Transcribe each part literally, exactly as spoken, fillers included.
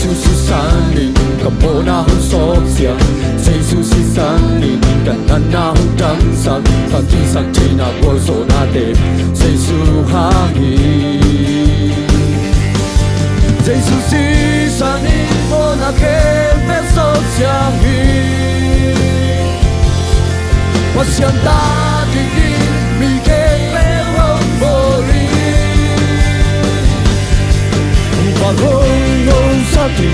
Jesu sisan in ka mawhna hong sawpsiang. Jesu sisan in ka natna hong damsak. Ka kisap theihna gualzawhnate Jesu hang hi. Jesu sisan in mawhna khempeuh sawpsiang hi. Pasian ta dingin mi khempeuh hong bawl hi. Hong hong sak hi,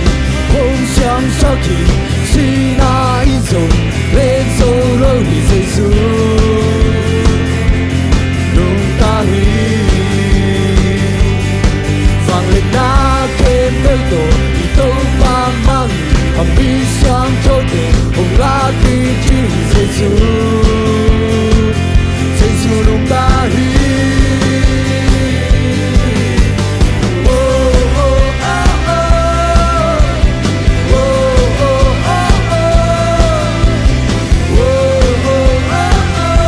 hong siangsak hi. Sihna in zong len zo lo hi. Jesu nungta hi. Vangliatna khempeuh tawh i Topa mang hi. A mi siangthote hong lak hi cing hi. Jesu, Jesu nungta hi. Oh, oh, oh, oh. Oh, oh, oh, oh. Oh, oh, oh, oh.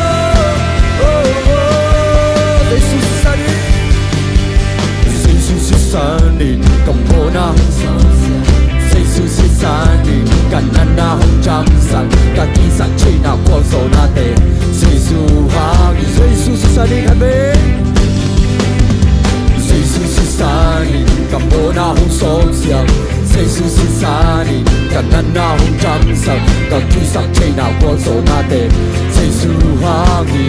Oh, oh. Jesu sisan in, Jesu sisan in ka mawhna hong sawpsiang. Jesu sisan in ka natna hong damsak. Ka kisap theihna gualzawhnate Jesu hang hi. Jesu sisan in, amen. Jesu sisan in ka mawhna hong sawpsiang. Jesu sisan in ka natna hong damsak. Ka kisap theihna gualzawhnate Jesu hang hi.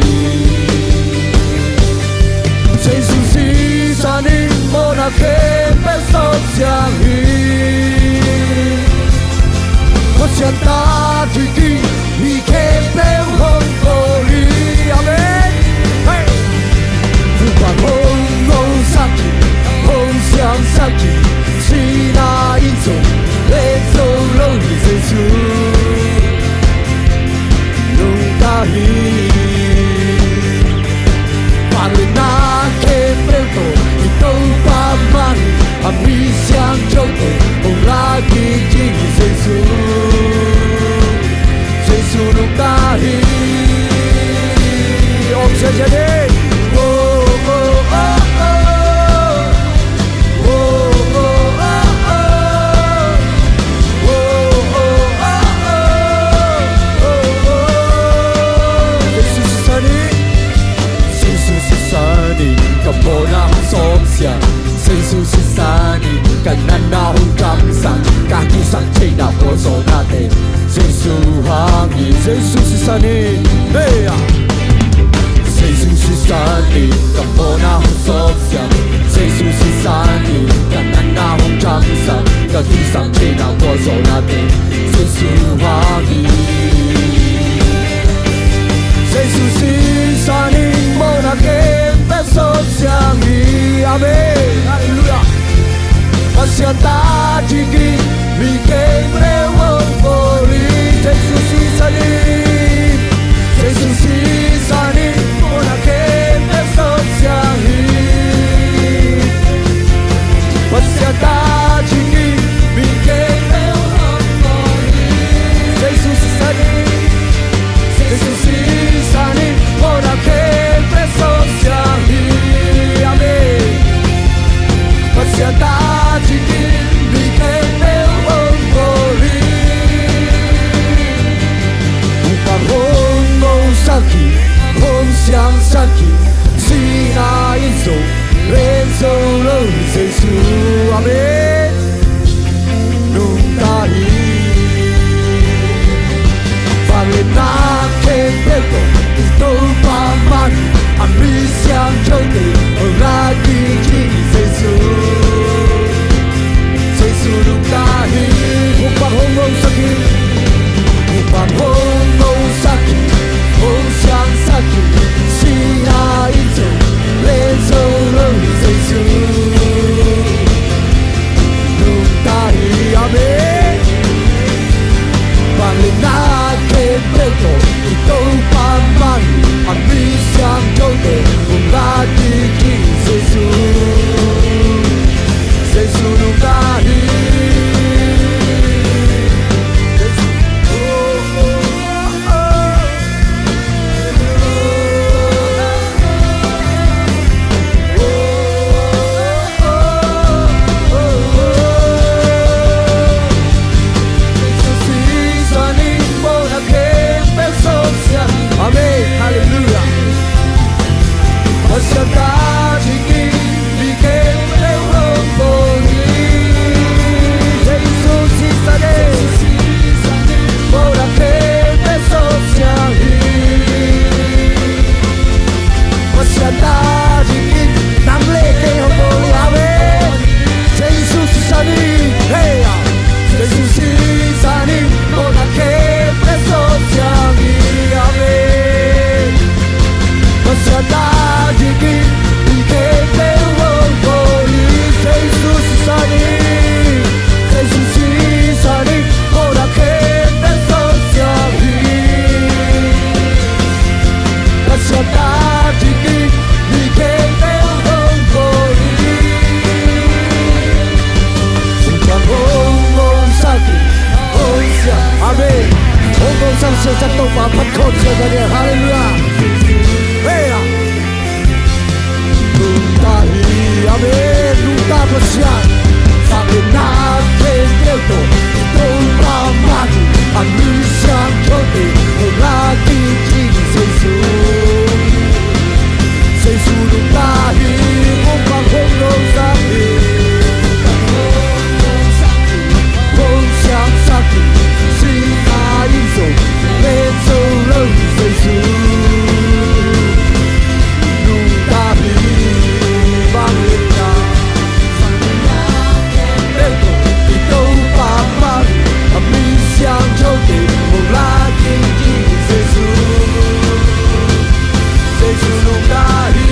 Jesu sisan in mawhna khempeuh sawpsiang hi. Pasian ta dingin mi khempeuh hong bawl hi. Amen. Hey. Hong hong sak hi, hong siangsak hi. Sihna in zong len zo lo hi. Jesu nungta hi. Vangliatna khempeuh tawh i Topa mang hi. A mi siangthote hong lak hi cing hi. Jesu, Jesu nungta hi. Om siasia ni. Oh, oh, oh, oh. Oh, oh, oh, oh. Oh, oh, oh, oh. Oh, oh. Jesu sisan in, Jesu sisan in ka mawhna hong sawpsiang. Jesu sisan in ka natna hong damsak. Ka kisap theihna gualzawhnate Jesu hang hi. Jesu sisan in, hey, ah. Jesu sisan in ka mawhna hong sawpsiang. Jesu sisan in ka natna hong damsak. Ka kisap theihna gualzawhnate Jesu hang hi. Jesu sisan in mawhna khempeuh sawpsiang hi. Amen. Halleluiah. Pasian ta dingin mi khempeuh hong bawl hi. Jesu sisan in, Jesu sisan in mawhna khempeuh sawpsiang hi. Pasian ta dingin mi khempeuh hong bawl hi. Jesu sisan in, Jesu sisan in mawhna khempeuh sawpsiang hi. Amen. Pasian ta dingin mi khempeuh Siangtho Topa phat khawm sia ka ding. Halleluiah. Hei ah. Nungta hi. Amen. Nungta Pasian. Fak le nak khempeuh tawh i Topa mah hi. A min siangthote hong lak in Jesu. Jesu nungta hi. Hong pang hong lo sak hi. Hong siangsak hi. Sihna in zong len zo lo hi Jesu. Nungta hi. Vangliatna i Topa mah hi. A min siangthote hong lak in Jesu. Jesu nungta hi.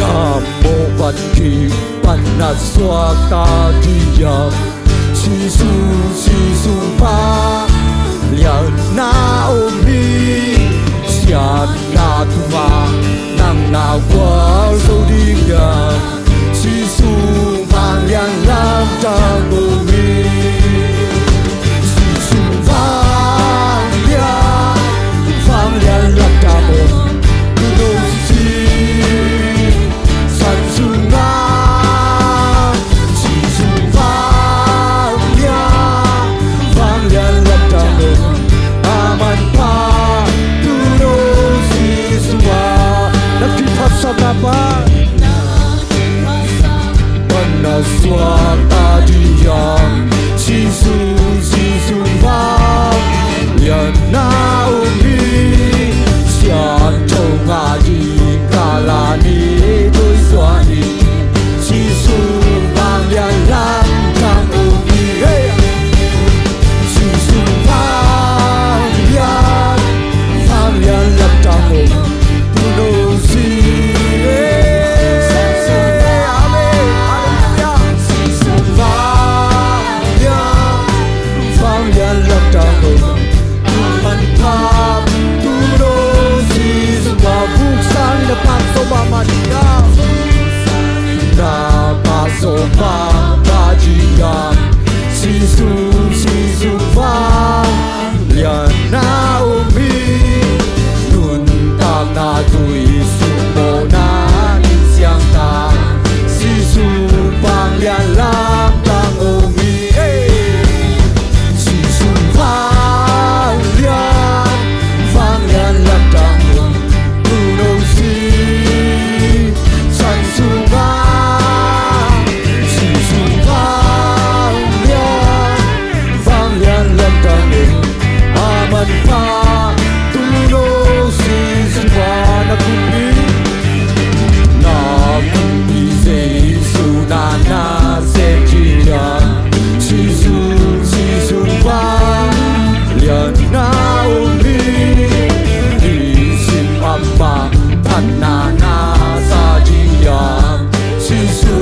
Na mawh van kipan na suakta ding hiam? Jesu, Jesu vangliatna om hi. Siatna tungah nang na gualzo ding hiam? Jesu vanglian lamdang om hi. Jesu vanglian, vanglian lamdang om. Tuuno si san sungah Jesu vanglian, vanglian lamdang om. A manpha tuuno si sungah. Na kiphatsakna pan na suakta ding hiam? Jesu, Jesu vangliatna om hi. Siangtho ngah ding kal ah ni tuisuan hi. Jesu vanglian lamdang om hi. Hey! Jesu vanglian, vanglian lamdang om. Tuuno si. Amen. Halleluiah. Jesu vanglian, vanglian lamdang om. Tuuno, tuuno si. Jesu vanglian lamdang om. Na pha sawm mahmah ding hiam? Jesu, Jesu vangliatna om hi. Nuntakna tui sung mawhna in siangtho. Jesu vanglian lamdang om hi. Hey! Jesu vanglian, vanglian lamdang om. Tuuno si san sungah Jesu vanglian, vanglian lamdang om. A manpha tuuno si sungah na kumpi, na kumpi Jesu na na sem ding hiam? Jesu, Jesu vangliatna om hi. Nisim amah phatna na sa ding hiam? Jesu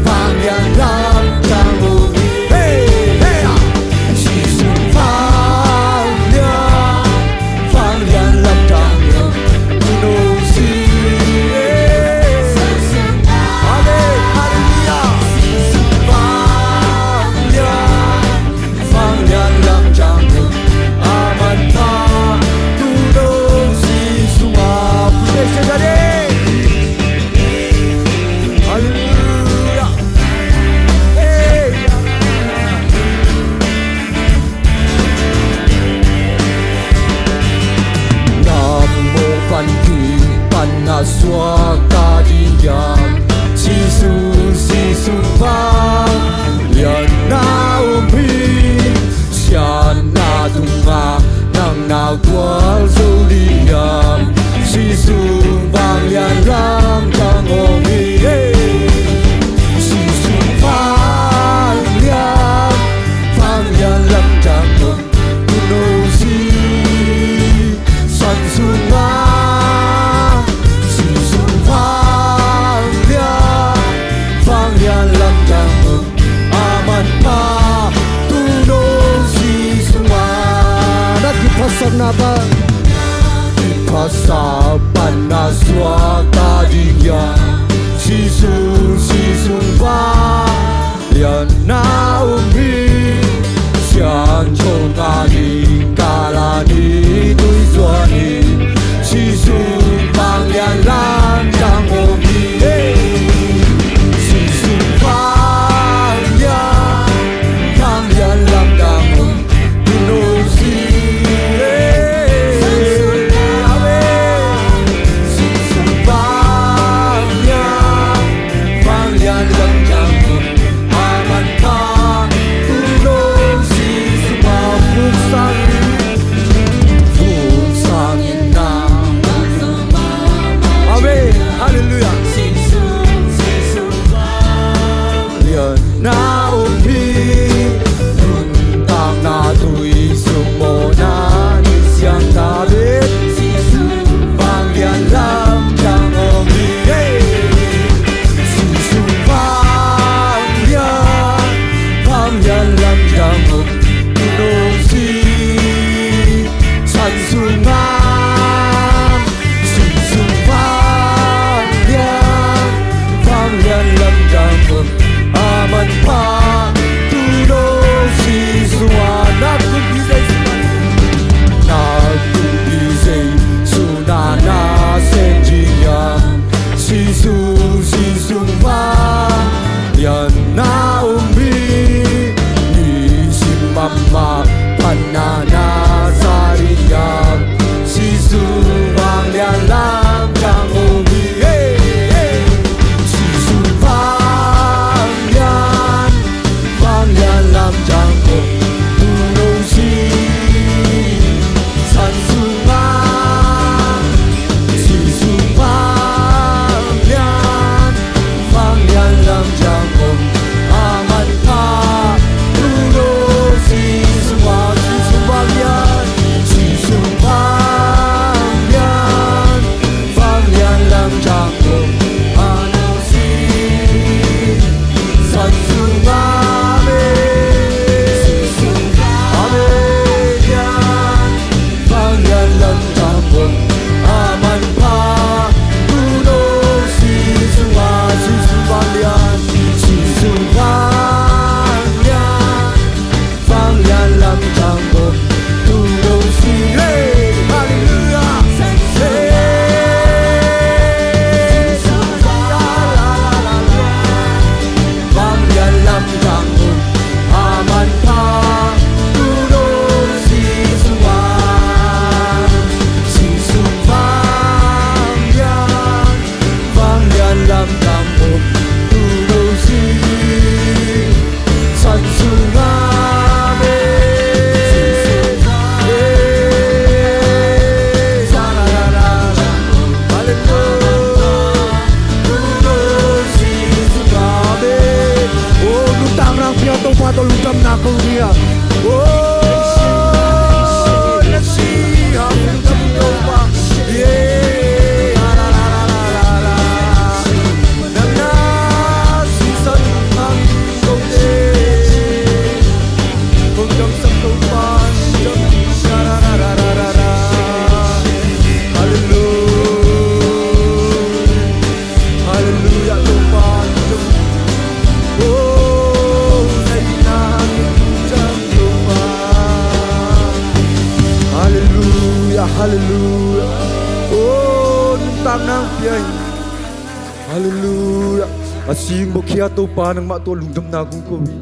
vanglian lamdang om hi. Hey, hey, ah. Jesu vanglian, vanglian lamdang om. Tuuno si. Amen. Halleluiah. Jesu vanglian, vanglian lamdang om. A manpha tuuno si sungah. Put your hands together. Halleluiah. Hey. Na mawh van kipan na suakta ding hiam? Jesu, Jesu vangliatna om hi. Siatna tungah nang na gualzo ding hiam? Jesu vanglian lamdang om hi. Jesu vanglian, vanglian lamdang om. Tuuno si san sungah Jesu vanglian, Tawh lungdamna ko hi a. Oh, na si a lungdam Topa. Yeah. Nang na sisan ang kote. Kong damsak Topa, damsak. Hallelujah. Hallelujah, Topa. Oh, na ina Topa. Hallelujah, hallelujah. Oh, nuntakna pia hi. Hallelujah. A sing bawk hi a Topa, nangmah tawh lungdamna kong ko hi.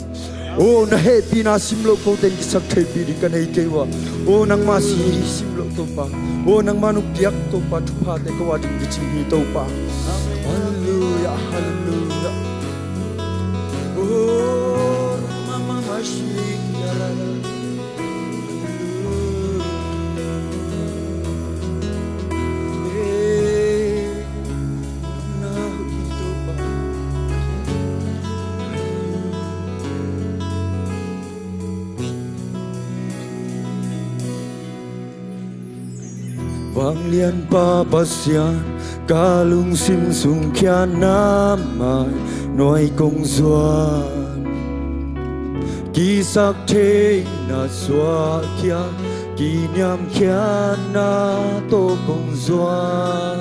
Oh, na hehpihna simloh kote in kisaktheihpih ding ka nei kei uh a. Oh, nangmah si simloh Topa. Oh, nangmah nong piak Topa thuphate ko a ding kicing hi Topa. Hallelujah, hallelujah. Oh, mama masi kiara. Vanglianpa Pasian, ka lungsim sung khiatna mai nuai kong zuan. Kisaktheihna suahkhia, kiniamkhiatna tawh kong zuan.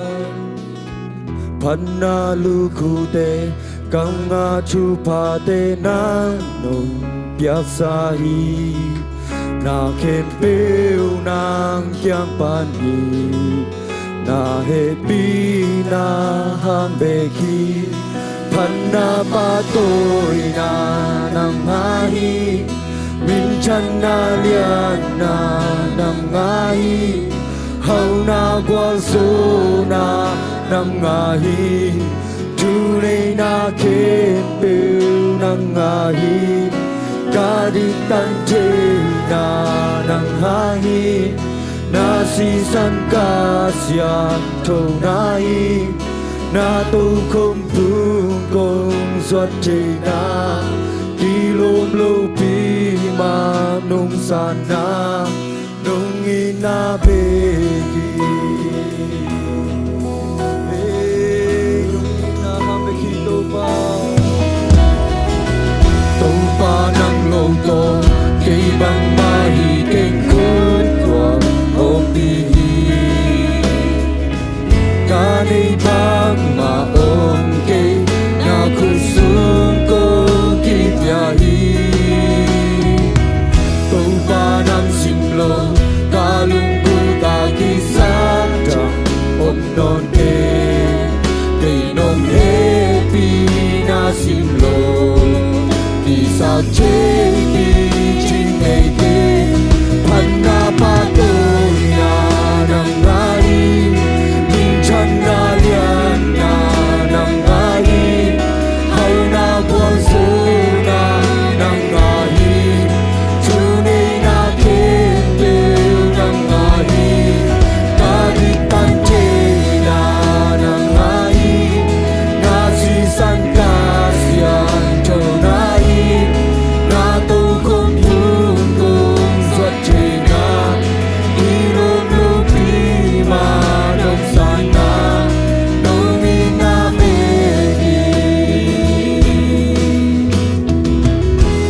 Phatna lukhute, kamngah thuphate nang nong piaksa hi. Na khempeuh nang kiang pan hi. Na hehpihna hang bek hi. Phatna pahtawina nang ngah hi. Minthanna lianna nang ngah hi. Hauhna gualzawhna nang ngah hi. Thuneihna khempeuh nang ngah hi. Ka diktan theihna nang ngah hi. Na sisan ka siangthona hi. Na tokhom phung kong zuat theihna, kilawm lopi mah nong sanna, nong itna bek hi. Nong itna bek hi Topa. Topa nang lo tawh kei bangmah hi keng khut tuam hawmpi hi. Ka neih bangmah om kei, na khut sung kong kipia hi. Topa nang simloh, ka lunggulh ka kisap dang om nawn kei. Kei nong hehpihna simloh, kisaktheihpih ding nei kei. Phatna pahtawina nang ngah hi. Minthanna lianna nang ngah hi. Hauhna gualzawhna nang ngah hi. Thuneihna khempeuh nang ngah hi. Ka diktan theihna nang ngah hi. Na sisan ka siangthona hi. Na tokhom phung kong zuat theihna, kilawm lopi mah nong sanna, nong itna bek hi.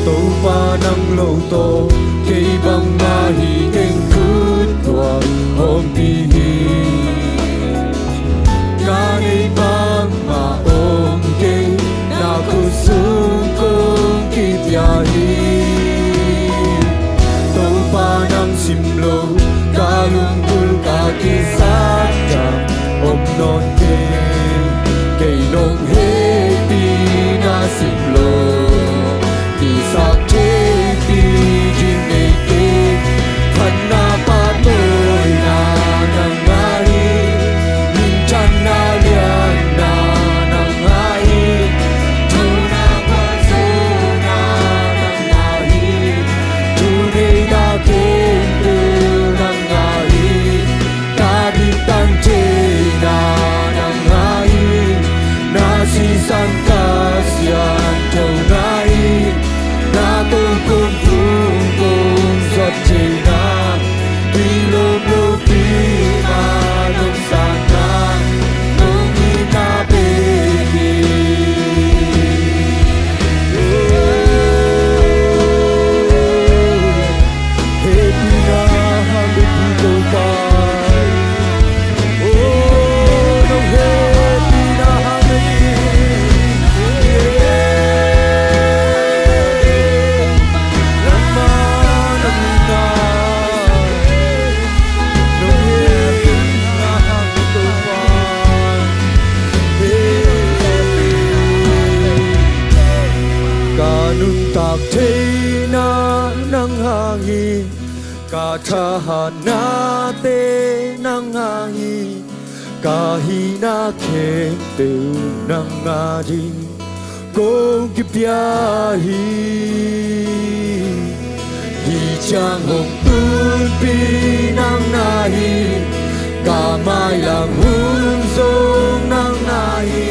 Topa nang lo tawh kei bangmah hi keng khut tuam hawmpi hi. Ka neih bangmah om kei, na khut sung kong kipia hi. Topa nang simloh, ka lunggulh ka kisap dang om nawn kei. Kei nong hehpihna simloh, kisaktheihpih ding nei kei. Phatna pahtawina nang ngah hi. Minthanna lianna nang ngah hi. Hauhna gualzawhna nang ngah hi. Thuneihna khempeuh nang ngah hi. Ka diktan theihna nang ngah hi. Na Thahatnate nang a hi, ka hihna khempeuh nang a ding kong kipia hi. Hih ciang hong tunpih nang na hi, ka mailam hun zong nang na hi,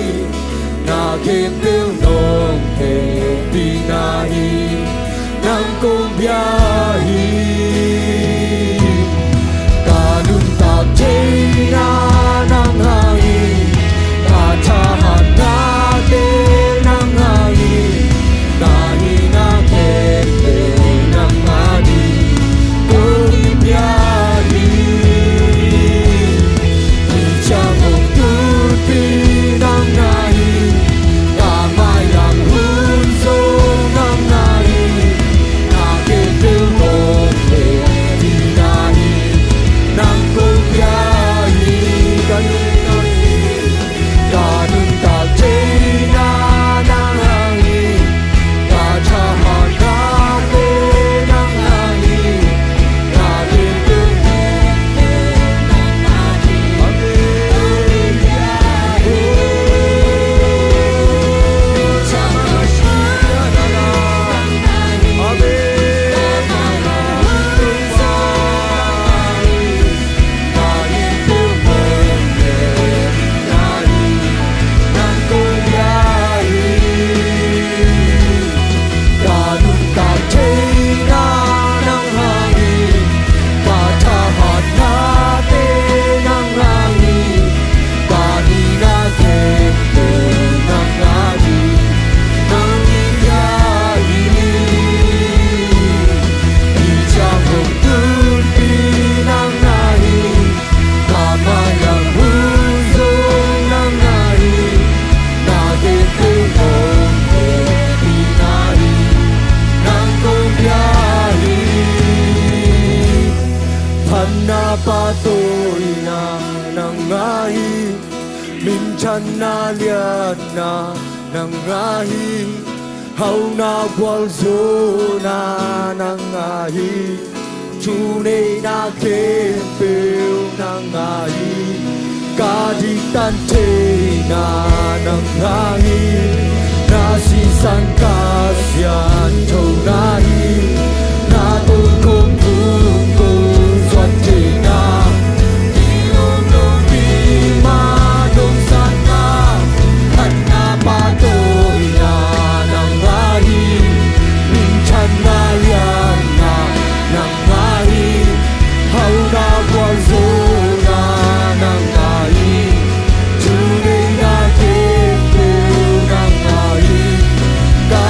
na khempeuh nong hehpihna hi, nang kong bia hi. Ka nuntak theihna nang a hi, ka thahatnate nang a hi, ka hihna khempeuh nang a ding kong kipia hi. Hih ciang hong tunpih nang na hi, ka mailam hun zong nang na hi, na khempeuh nong hehpihna hi, nang kong bia hi. Ka nuntak theihna nang a hi, ka thahatnate nang a hi, na khempeuh nong hehpihna hi, nang kong bia hi. Ka nuntak theihna nang a hi, ka thahatnate nang a hi, ka hihna khempeuh nang a ding nang kong bia hi. Hih ciang hong tunpih nang na hi, ka mailam hun zong nang na hi, na khempeuh nong hehpihna hi, nang kong bia hi. Phatna pahtawina nang a hi, minthanna liatna nang a hi, hauhna gualzawhna nang a hi, thuneihna khempeuh nang a hi, ka diktan theihna nang a hi, na sisan ka sianthona hi, na tungkhawm thu kong zuan theihna, i lungdong ding mah nong sanna, phatna pahtawina nang a hi, minthanna liatna nang a hi, hauhna gualzawhna nang a hi, thuneihna khempeuh nang a hi, ka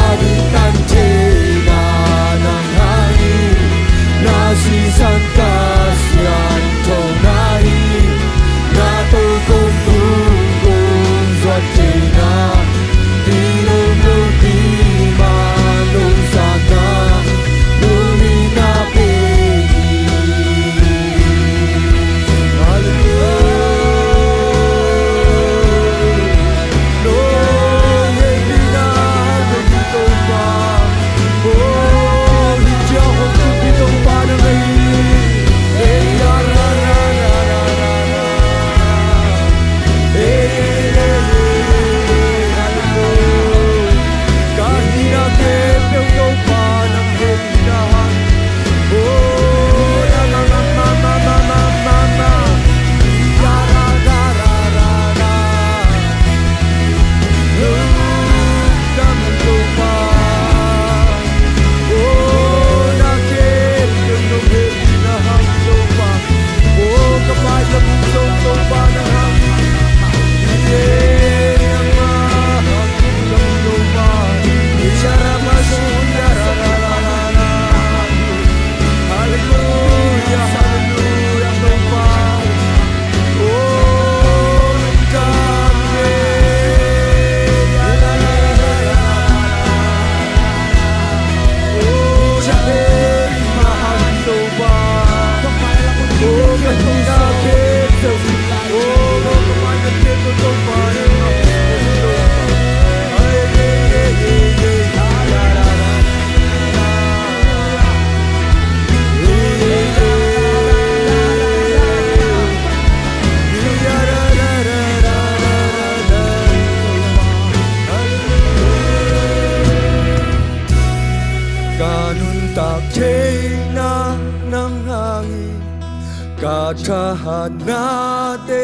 Thahatnate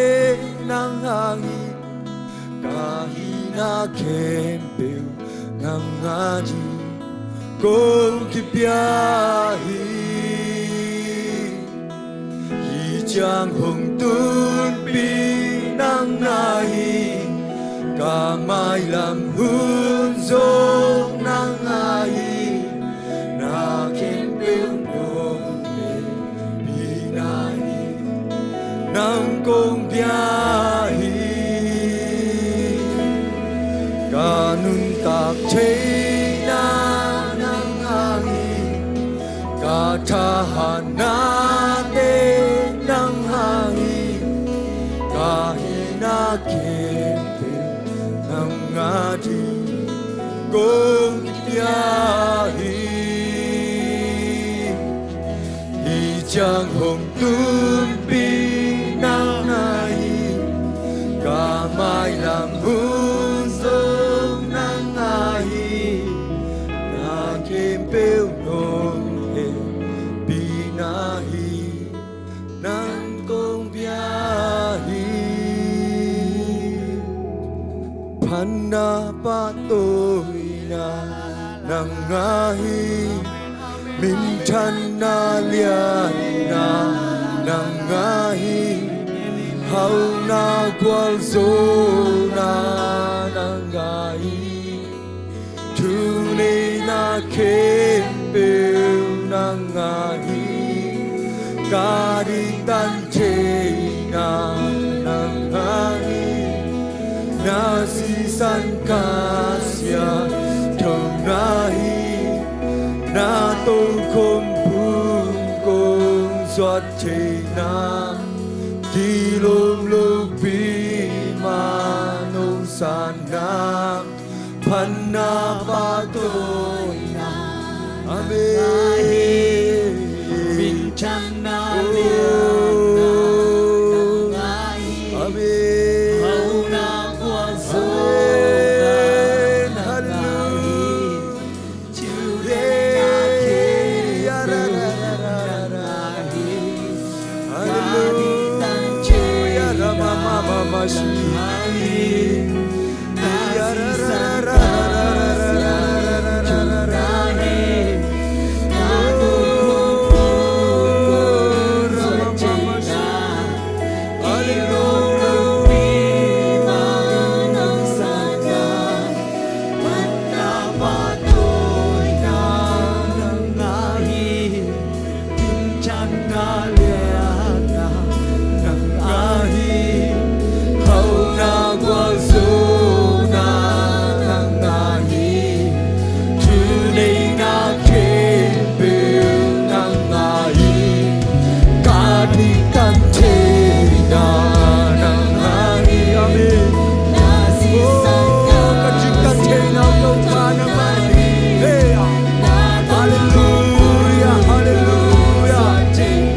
nang hang hi, ka hihna khempeuh nang a ding kong kipia hi. Hih ciang hong tunpih nang na hi, ka mailam hun zong nang a hi, na khempeuh nong hehpihna hi, nang kong pia hi. Ka nuntak theihna nang hang hi, ka thahatnate nang hang hi, ka hihna khempeuh nang a ding kong kipia hi. Hih ciang hong tunpih nang na hi, ka mailam hun zong nang a hi, na khempeuh nong hehpihna hi, nang kong pia hi. Phatna pahtawina nang a hi, minthanna lianna nang a hi, hauhna gualzawhna nang a hi, thuneihna khempeuh nang a hi, ka diktan theihna nang a hi, na sisan ka siatona hi, na tokhom phung kong zuat theihna, kilawm lopi mah nong sanna, phatna pahtawina, amen. Minthanna lianna nang a hi, amen. Hauhna gualzawhna, amen, nang a hi, hallelujah. Thuneihna khempeuh nang a hi, hallelujah, ka diktan theihna nang a hi, hauhna gualzawhna nang a hi, thuneihna khempeuh nang a hi, ka diktan theihna nang a hi, amen. Oh, ka diktan theihna Topa nangmah hi. Hey, ah. Halleluia, halleluia.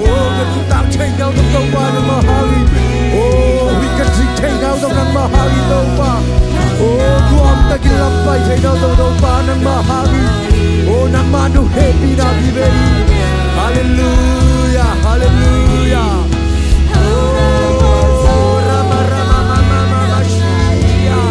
Oh, ka nuntak theihna uh zong Topa nangmah hang hi. Oh, hih ka dik theihna uh zong nangmah hang hi Topa. Oh, tuamtakin lampai theihna uh zong Topa nangmah hang hi. Oh, nangmah nong hehpihna hi ve hi. Halleluia, halleluia. Oh, rama, rama, mama, mama, shia.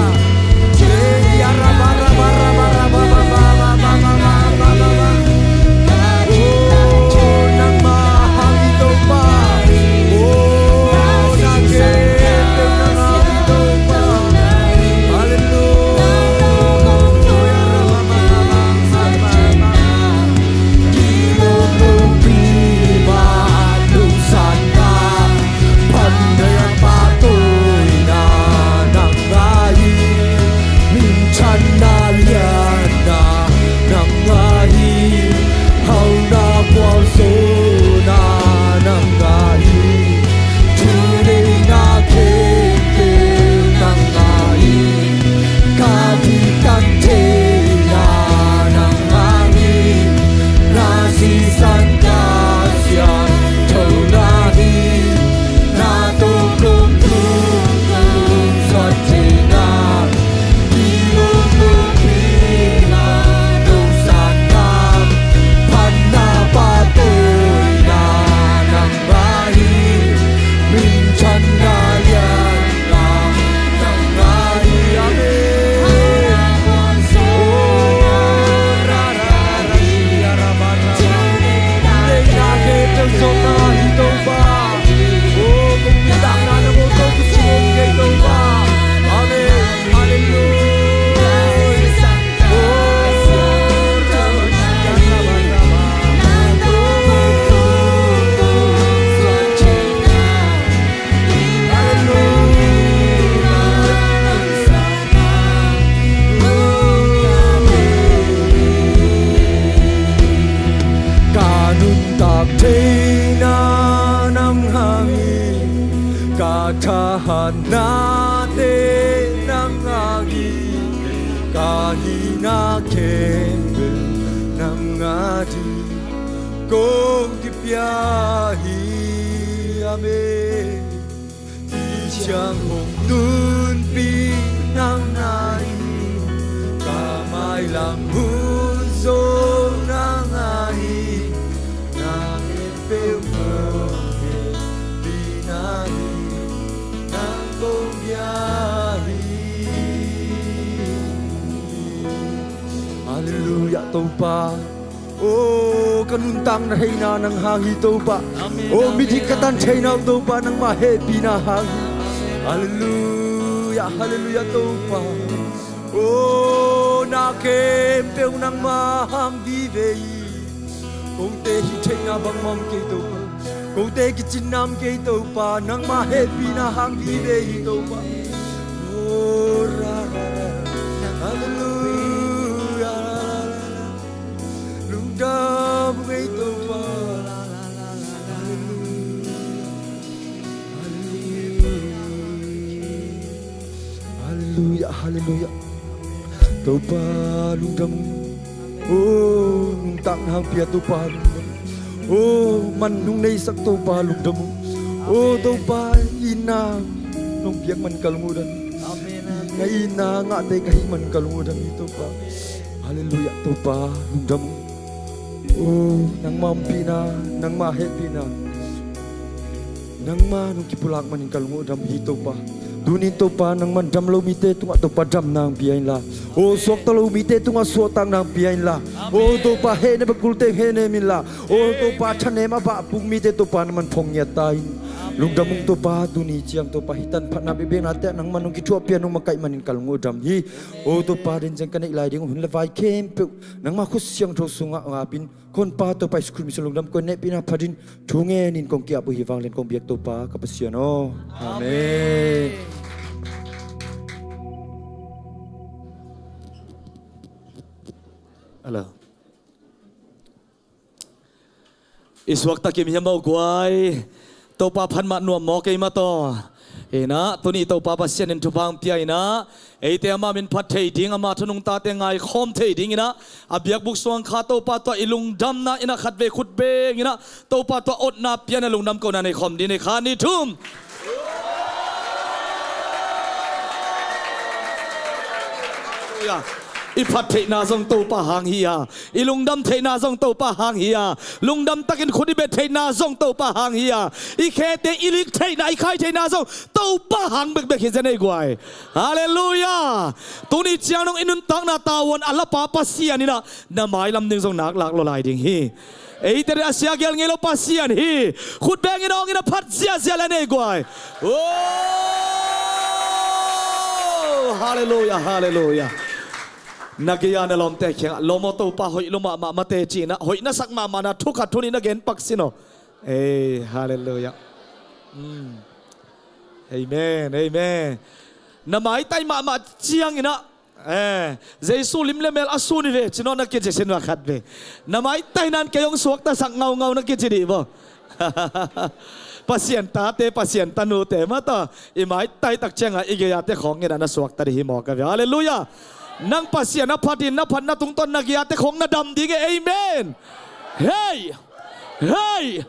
Ka hihna khempeuh nang a ding kong kipia hi. Amen. Hih ciang hong tunpih nang na hi. Ka mailam hun zong nang a hi. Na khempeuh kong hehpihna hi. Nang kong bia hi. Halleluiah Topa. O, ka nuntakna theihna nang hang hi Topa. Amen, o, amen, midik ka tan amen. Theihna uh Topa, nangmah hehpihna hang hi. Halleluiah, halleluiah Topa. O, na khempeuh nangmah hang vive hi. Kote hih theihna bangmah om kei Topa. Kote kicinna om kei Topa, nangmah hehpihna hang vive hi Topa. O, ra, ra, ra, ra. Halleluiah, ra, ra, ra, ra. Lungdam ngei Topa. Halleluiah. Halleluiah, halleluiah. Topa lungdam. O, nuntakna hang pia Topa lungdam. O, man nong neisak Topa lungdam. O Topa, itna nong piak man ka lungdam. Amen, amen. Na itna ngahte ka hih man ka lungdam hi Topa. Halleluiah Topa lungdam. O, nangmah ompihna, nangmah hehpihna, nangmah nong kipulak manin ka lungdam hi Topa. Tunin Topa nangman dam lo mite tungah Topa damna hong pia inla, o, suakta lo mite tungah suahtakna hong pia inla, o Topa, hehnem a kulte hehnem inla, o Topa, thanem a bah a puk mite Topa nangman phongngiat ta in. Lungdam ung Topa, tuni ciang Topa hih tanphatna bekbeknate ah nangman nong kithuahpih a nong makaih manin ka lungdam hi. O Topa, den ciang ka neih lai ding hun le vai khempeuh nangmah khut siangtho sungah ngap in. Ka honpa Topa Jesu Khrih min suang lungdam kong nehpihna phatin thu ngenin kong ki-ap uh hi. Vanglian kong biak Topa ka Pasian aw. Amen. Hello. I suakta kim hiam aw guai. Topa phat mah nuam maw kei mah tawh. Inah tuni Topa Pasian in thupha hong pia inah eite ama min phat thei ding, ama thu nungtate ngaikhawm thei ding inah a biakbuk suang kha Topa tawh i lungdamna inah khatvei khut beng inah Topa tawh otna pian a lungdam kohna nei khawm ding ni kha ni thum. I phat theihna zong Topa hang hi a, i lungdam theihna zong Topa hang hi a, lungdam takin khut i bet theihna zong Topa hang hi a, i khete i lik theihna, i khai theihna zong Topa hang bekbek hi zen ei guai. Halleluiah. Tuni ciang nong i nuntakna tavuan a lapa Pasian inah na mailam ding zong nak lak lua lai ding hi. Eite a sia gel ngei lo Pasian hi. Khut beng in awng in a phat ziahziah le nei guai. Oh, halleluiah, halleluiah. Na gei-a na lawmte kiangah lawm aw Topa hoih lua mahmah mate ci inah hoih na sak mahmahna thu khat thu nih na gen pak sin aw. Ei, halleluiah. Mm. Amen, amen. Na maitai mahmah ciang inah Eh, Jesu lim le mel a sun hi ve ci nawn na kici sin va khat ve. Na maitai nan kei hong suaktasak ngaungau na kici dih vaw. Pasian tate, Pasian tanute mah tawh i maitai tak ciangah i gei-ate khawng inah na suakta dih hi mawk a ve. Halleluiah. Nang Pasian a phatin na phatna tungtawn na gei-ate khawng na dam ding e. Amen. Hei! Hei!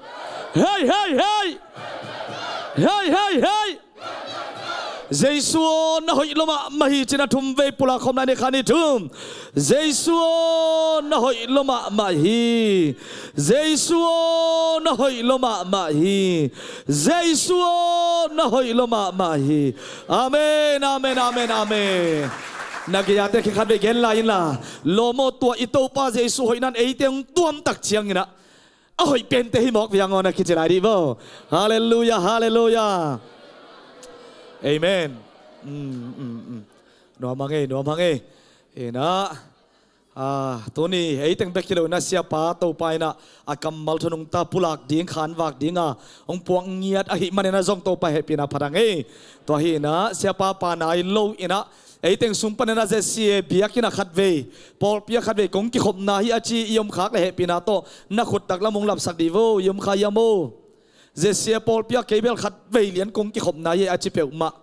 Hei, hei, hei! Hei, hei, hei! Jesu aw na hoih lua mahmah hi ci-in a thum vei pulak khawm lai ni kha ni thum. Jesu aw na hoih lua mahmah hi. Jesu aw na hoih lua mahmah hi. Jesu aw na hoih lua mahmah hi. Amen, amen, amen, amen. Na gei-ate khe khat vei gen lai inla, lawm aw tua i Topa Jesu hoihna in eite hong tuam tak ciang inah a hoih pente hi mawk viang aw na kici lai dih vaw. Halleluiah, halleluiah. Amen. Mm, mm, mm. Nuam hang ei, nuam hang ei. Inah, ah, tuni ei teng bek hi lo inah siapa Topa inah a kammal thu nungta pulak ding, khanvak dinga hong puak ngiat ahih manin a zong Topa hehpihna pha dang ei. Tua hi inah siapa pa nai lo inah ei teng sung panin a Z C A biakinn ah khatvei, pawlpi ah khatvei kong kikhopna hi a ci i omkhak le hehpihna tawh na khut taklam hong lapsak dih vaw, i omkha hiam aw? Z C A pawlpi ah kei bel khatvei lian kong kikhopna hi a ci peuhmah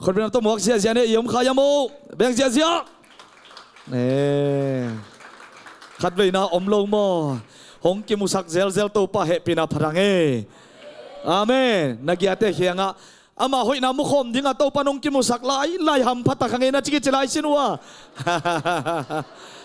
khut bengna tawh muak ziahziah ni, i omkha hiam aw? Beng ziahziah. Eh. Khatveina om lo maw? Hong kimusak zelzel Topa hehpihna phat hang e. Amen. Na giate kiangah ama hoihna mukhawm dingah Topa nong kimusak lai lai hampha tak hang e na ci kici lai sin uh a.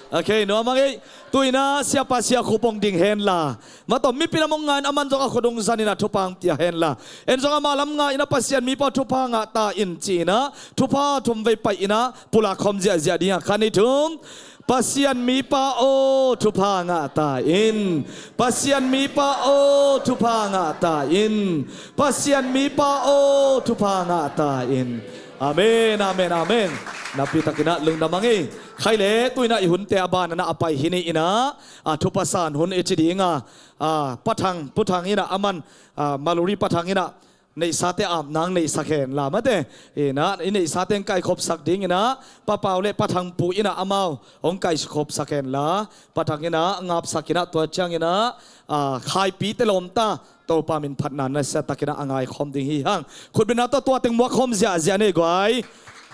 Ok, nuam hang e. Tu-in ah siapa sia khup hong ding henla, ma tawh mipi lam hong nga-in aman zong a khut hong zanin ah thupha hong pia henla, en zong ama lam nga-in ah Pasian mipa thupha ngah ta in ci-in ah thupha thum vei pai-in ah pulak khawm ziahziah dingah khat ni thum. Pasian mipa aw thupha ngah ta in. Pasian mipa aw thupha ngah ta in. Pasian mipa aw thupha ngah ta in. Amen, amen, amen. Napi takin ah lungdam hang e. Khai le tu-in ah i hunte a banah a pai hi ni in ah, a thupha san hun i ci ding a, a, Pa Thang, Pu Thang in ah aman, a, Maluri Pa Thang in ah neihsate ap nang neihsak henla mate. In ah i neihsate hong kaikhopsak dingin ah Pa Pau le Pa Thang Pu in ah amau hong kaikhopsak henla, Pa Thang in ah ngapsak in ah tua ciangin ah, a, khaipite lawmta Topa min phatna nasia takin ah a ngaikhawm ding hi hang. Khutbetna tawh tua teng muak khawm ziahziah ni guai.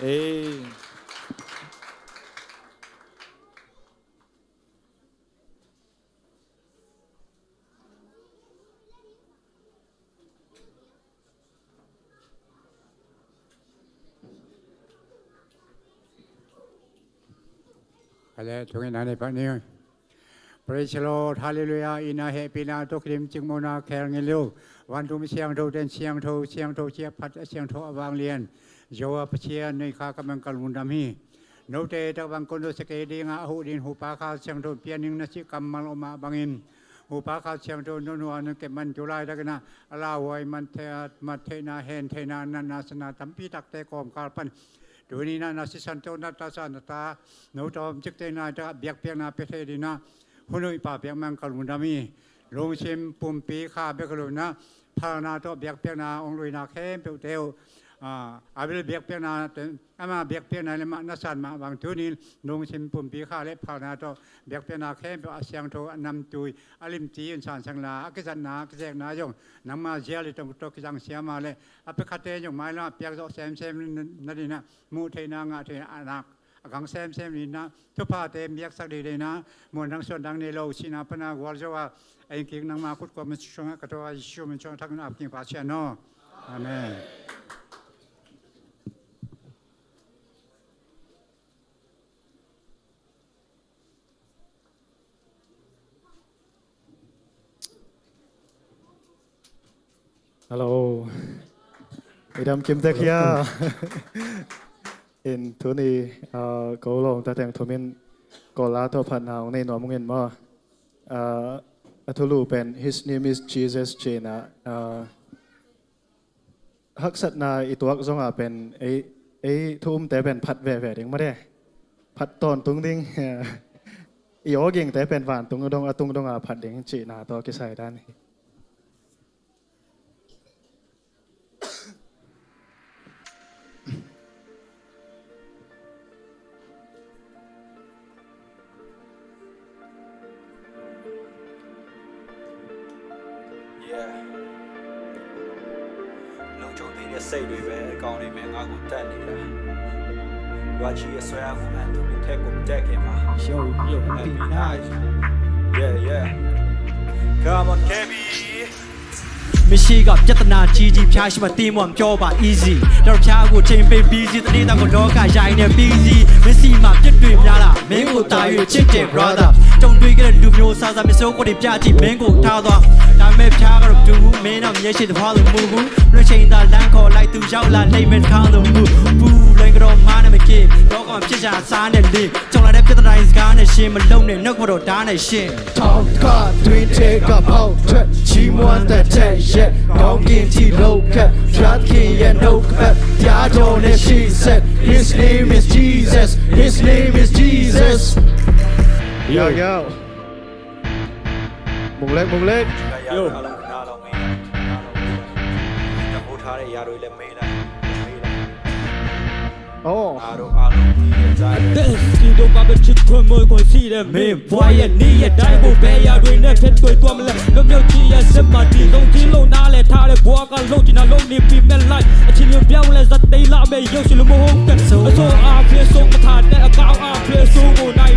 Ei. Kale thungin ane pa ni. Praise the Lord, Hallelujah. Inn ah hehpihna tawh kidim, cingmawhna khel ngei lo, vantung siangtho ten siangtho, siangtho ciah phat a siangtho a vanglian Jehovah Pasian, na kha ka mang ka lungdam hi. Note takbang kong dotsak kei dingah a huh dingin Huhpa Kha Siangtho pian ning na cih kammal om mah bangin, Huhpa Kha Siangtho no nuam na kep man tu laitakin ah a lauhuai man thei, mat theihna, hen theihna, natna, satna tampi takte kawmkal pan tuni in ah na sisan tawh na tasa na ta no tawm cikte nai takah biakpiakna pia thei dingin ah hun huihpa piak mang ka lungdam hi. Lungsim pumpi kha bek hi lo in ah phalna tawh biakpiakna hong luina khempeuhte uh, a, a bil biakpiakna, ama biakpiakna le mah na san mah bang tunin lungsim pumpi kha le phalna tawh biakpiakna khempeuh a siangtho, a namtui, a limci in sansang la, a kizatna, a kizekna zong nangma zial i tong tawh kizang siama le a piakhate zong mailam a piak zawh semsem na dingin ah muh theihna, ngah theihna, a nak a gang semsem dingin ah thuphate biaksak dingin ah muan dang suan dang nei lo, sihna pana gualzo a, a inn kik nangma khut kuama sungah ka tawh a Jesu min sungah thak in ap king pa sian aw. Amen. Hello. I dam kim tek hia? In tuni, ah, ko lawng ta teng thum in ko la tawh phatna hong nei nuam ung in maw? Ah, a thulu pen His name is Jesus ci-in ah, ah, haksatna i tuak zongah pen ei, ei thu umte pen phat veve ding mah de. Phat tawntung ding. I aw gingte pen vantung dong, a tung dongah phat ding cihna tawh kisai dan hi. Come on, K B. မရှိကပြဿနာကြီးကြီး ဖြေရှင်းမသိမှ ပြောပါ easy တော်ဖြားကိုချိန်ပေး busy တနေ့တော့ကလောကရိုင်းနေ busy မျက်စိမှာပြစ်တွေ့များလား မင်းကိုသာ၍ချစ်တယ် brother ကြုံတွေ့ခဲ့တဲ့လူမျိုးစားစား မျက်စိကိုယ်တွေပြကြည့် မင်းကိုထားသွား ဒါပေမဲ့ဖြားကတော့မတူဘူး မင်းတော့မျက်စိတစ်ဖက်လိုမူဘူး လွှတ်ချိန်သာလမ်းခေါ်လိုက် သူရောက်လာ လိမ့်မယ်တစ်ခါလိုမူ ပူလွင်ကတော့မားနဲ့မကင် တော့ကောင်ဖြစ်ချင်အစားနဲ့လေ ကြုံလာတဲ့ပြဿနာတွေ စကားနဲ့ရှင်း မလုပ်နဲ့ နှုတ်ကပတ်တော်ဓာတ်နဲ့ရှင်း ထောင်ကတွင်ထဲကဖောက်ထွက် ချီးမွမ်းသံထက်ရက် ကောင်းကင်ထိပ်လုံးခတ် ဘုရားသခင်ရဲ့နှုတ်ကပတ် တရားတော်နဲ့ရှေ့ဆက် His name is Jesus. His name is Jesus. Yo, yo. Mung lek, mung lek. Yo. အသက်ရှိတော့ ဘာပဲချစ်ခွင့် မွေးခွင့်ရှိတယ် မင်းဘဝရဲ့ နေ့ရက်တိုင်းကို ဘယ်အရာတွေနဲ့ ဖြတ်ကျော်သွားမလဲ လွတ်မြောက်ခြင်းရဲ့ စစ်မှန်တည် ဆုံးခြင်းလို့ နားလည်ထားတဲ့ ဘဝက လုပ်ချင်တာ လုပ်နေပြီမဲ့ life အချိန်မျိုး ပြောင်းလဲ စက်သိမ်းလာမဲ့ ရုပ်ရှင်လို မဟုတ်တဲ့ အဆိုးအားဖြင့် ဆုံးမထားတဲ့ အကောင်းအားဖြင့် အဆိုးကို နိုင်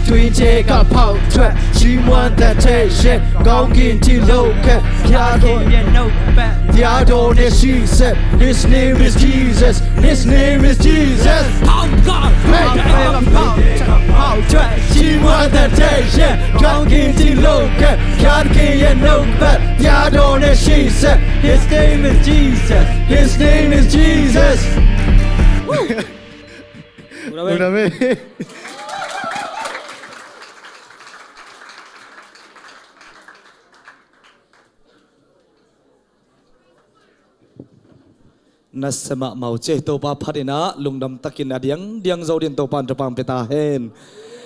တွင်ခြေကဖောက်ထွက်ချီးမွမ်းတန်တဲ့ရှင်ကောင်းကင်တီးလို့ကပ်ဖျားခင်ရဲ့နှုတ်ကပတ်တရားတော်နဲ့ရှိဆက် His name is Jesus. His name is Jesus. ပေါက်ထွက်ချီးမွမ်းတန်တဲ့ရှင်ကောင်းကင်တီးလို့ကပ်ဖျားခင်ရဲ့နှုတ်ကပတ်တရားတော်နဲ့ရှိဆက် His name is Jesus. His name is Jesus. Una vez. Nasia mahmah uh cih Topa phat in ah lungdam takin a diangdiang zo dingin Topa in thupha pia ta hen.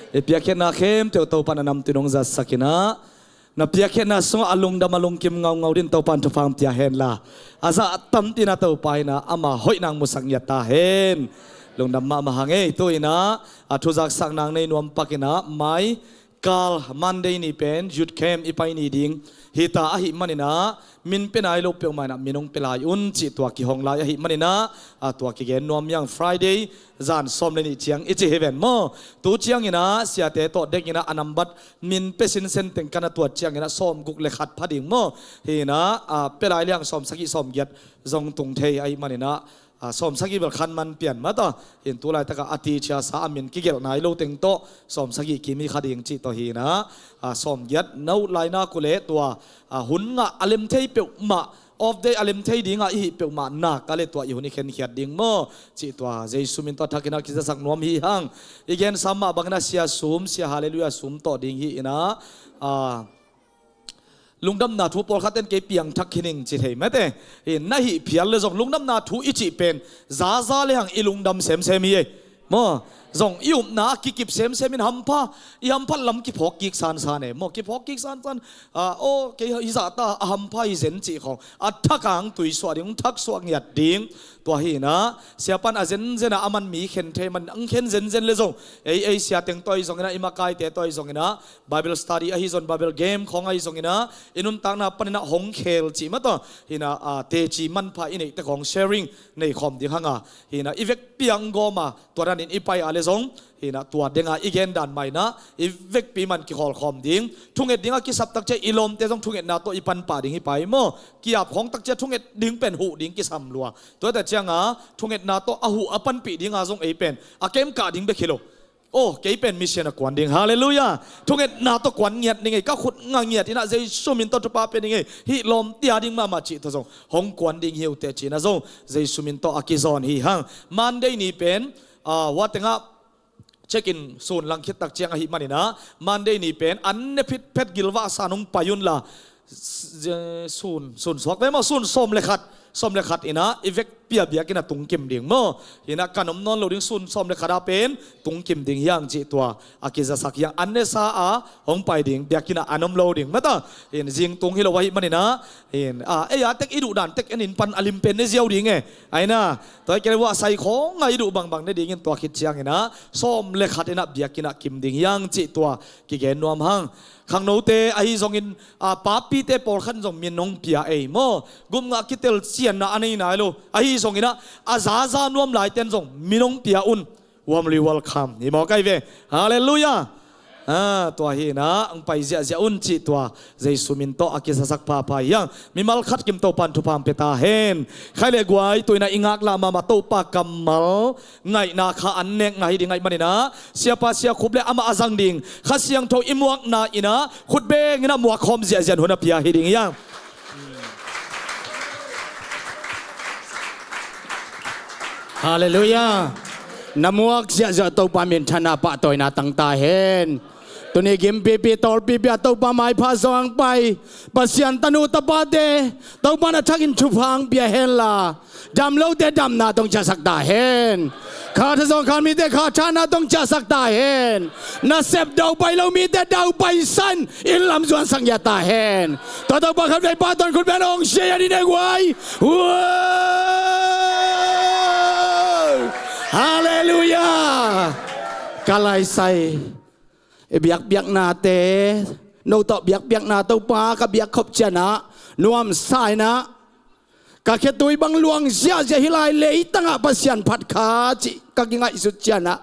I piakkhiatna khempeuh Topa in a namtui in hong zatsak in ah na piakkhiatna sungah a lungdam a lungkim ngaungau dingin Topa in thupha pia hen la, a zah tampi in ah Topa in ah ama hoihna musak ngiat ta hen. Lungdam mahmah hang ei. Tu in ah a thuzaksak nang nei nuam pak in ah mai kal Monday ni pen youth camp i pai ni ding hi ta ahih manin ah min pia nai lo peuhmah in ah min hong pia lai un cih tua kihong lai ahih manin ah, a tua kigen nuam hi hang. Friday zan sawm le nih ciang i ci hi ven maw? Tu ciangin ah siate tawh dek in ah a nambat min pia sinsen teng ka na tuat ciangin ah sawm guk le khat pha ding maw? Hi in ah, a, pia lai le hang sawm sagih sawm giat zong tung thei ahih manin ah, a, sawm sagih bel khan man pian mah ta. Hi in tu laitak ah a ticia sa a min kigelh nai lo teng tawh sawm sagih kim hi kha ding cih tawh hi in ah, a, sawm giat na ut lai nak uh leh tua, a, hun ngah a lem thei peuhmah, off day a lem thei ding ah i hih peuhmah nak a leh tua i hun i khenkhiat ding maw? Cih tua Jesu min tawh a thak in ah kizasak nuam hi hang. I gensa mah bangin ah sia sum, sia Halleluiah sum tawh ding hi in ah, a, lungdamna thu pawlkhat ten kei piangthak khin ing ci thei mate. Hi in na hih phial le zong lungdamna thu i cih pen zaza le hang i lungdam semsem hi ei. Maw? Zong i upna a kikip semsem in hampha, i hamphat lam kiphawk kik sansan e. Maw? Kiphawk kik sansan, a, aw, kei hi zahta a hampha hi zen cih khawng a thak hang tui suah ding, thak suah ngiat ding. Tua hi in ah siapa in a zenzen ah a man mi khen thei man, ang khen zenzen le zong ei, ei sia teng tawh ahi zongin ah, i makaite tawh ahi zongin ah, Bible study ahi zong, Bible game khawng ahi zongin ah, i nuntakna panin ah hong khel cih mah tawh hi in ah, a, teci manpha i neihte khawng sharing nei khawm ding hang a, hi in ah i vekpi ah hong gawm a, tua danin i pai a le zong hi in ah tua deng a i gen dan mah in ah i vekpi man kikhawl khawm ding. Thunget ding a kisap tak ciang i lawmte zong thungetna tawh i pan pah ding hi pah hi maw? Ki-ap khawng tak ciang thunget ding pen huh ding kisam lua. Tua tak ciang a thungetna tawh a huh a panpih ding a zong ei pen a kem kah ding bek hi lo. Aw, kei pen mission a kuan ding. Halleluiah. Thungetna tawh kuan ngiat ning ei, ka khut nga ngiat in ah Jesu min tawh thupha pia ning ei. Hih lawmte a ding mahmah cih tawh zong hong kuan ding hi uh teh ci in ah zong Jesu min tawh a kizawn hi hang. Monday ni pen, a, hua teng ah check-in sun lang khit tak ciang ahih manin ah Monday ni pen an ne phit phet gilvah san hong pai un la, s-, sun, sun suak ve maw, sun sawm le khat, sawm le khat in ah i vekpi a biakinn ah tung kim ding maw? Hi in ah kan om nawn lo ding, sun sawm le khat a pen tung kim ding hi hang cih tua a kizasak hi hang. An ne sa a hong pai ding, biakinn ah an om lo ding mah ta. Hi in zing tung hi lo ahih manin ah, hi in, a, ei a tek i duh dan tek en in pan a lim pen ne ziau ding e. Ai na, tua hi kei le vuah sai khawng a i duh bangbang ne dingin tua khit ciangin ah sawm le khat in ah biakinn ah kim ding hi hang cih tua kigen nuam hang. Khangnote ahi zongin, a, papite pawlkhat in zong min hong pia ei maw? Gupngah kitel cianna a nei nai lo ahi zongin ah a zaza nuam laite in zong min hong pia un. Warmly welcome hi maw, kai ve? Halleluiah. A, tua hi in ah hong pai ziahziah un cih tua Jesu min tawh a kizasak phapha hi hang. Mimal khat kim Topa in thupha pia ta hen. Khai le guai, tu in ah i ngaklah mahmah Topa kammal ngaihna kha an nekna hi ding ahih manin ah siapa Sia Khup le amah a zang ding Kha Siangtho i muakna in ah khut beng in ah muak khawm ziahziah hun a pia hi ding hi hang. Halleluiah. Na muak ziahziah Topa minthanna pahtawina tang ta hen. Tuni gimpipi tawlpipi a Topa maipha zong pai Pasian tanu tapate Topa na thakin thupha pia hen la, dam lote damna tawh ciahsak ta hen. Khatha zong khat mite khatha na tawh ciahsak ta hen. Nasep daupai lo mite daupai san in lam zuansak ngiat ta hen. Tua Topa khatvei pahtawi khut beng hong sia ya ding ne guai. Halleluiah. Ka laisai i biakpiaknate, no tawh biakpiakna Topa ka biak khop ciangin ah nuamsa in ah ka khetui bang luang ziahziah hi lai, leitangah Pasian phat kha cih ka kingaihsut ciangin ah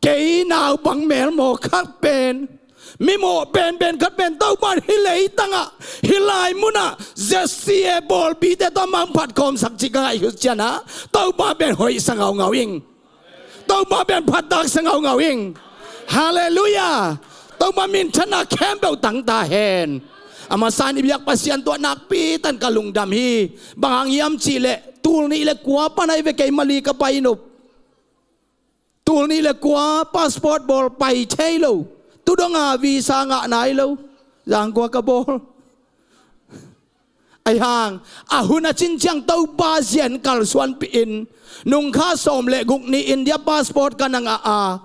Kei naupang melmaw khat pen, mimawh penpen khat pen Topan hih leitangah, hih lai munah Z C A pawlpite tawh amah hong phatkhawmsak cih ka ngaih uh ciangah, Topa pen hoihsa ngaungau ing. Topa pen phattaksa ngaungau ing. Halleluiah. Topa minthanna khempeuh tang ta hen. A masa-in i biak Pasian tungah nakpi takin ka lungdam hi. Bang hang hiam cih leh, tul nih le kua pan ahi ve kei Mali ka pai nop. Tul nih le kua passport bawl pai thei lo. Tu dong a visa ngah nai lo. Zangkua ka bawl. Ahi hang, a hun a cin ciang Topa zia-in kalsuanpih in, nungkha sawm le guk ni India passport ka na ngah a,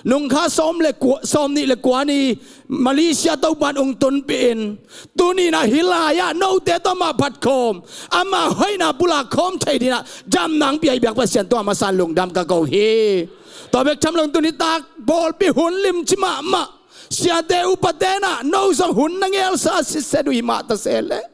nungkha sawm le kua, sawm nih le kua ni Malaysia Topan hong tunpih in, tuni-in ah hih lai-ah note tawh amah phatkhawm, ama hoihna pulak khawm thei dingin ah damna hong pia i biak Pasian tungah a masa-in lungdam ka ko hi. Tua bek tham lo, tuni tak pawlpi hun limci mahmah, siate upate in ah no zong hun na ngelsa sitset uh hi mah ta se leh,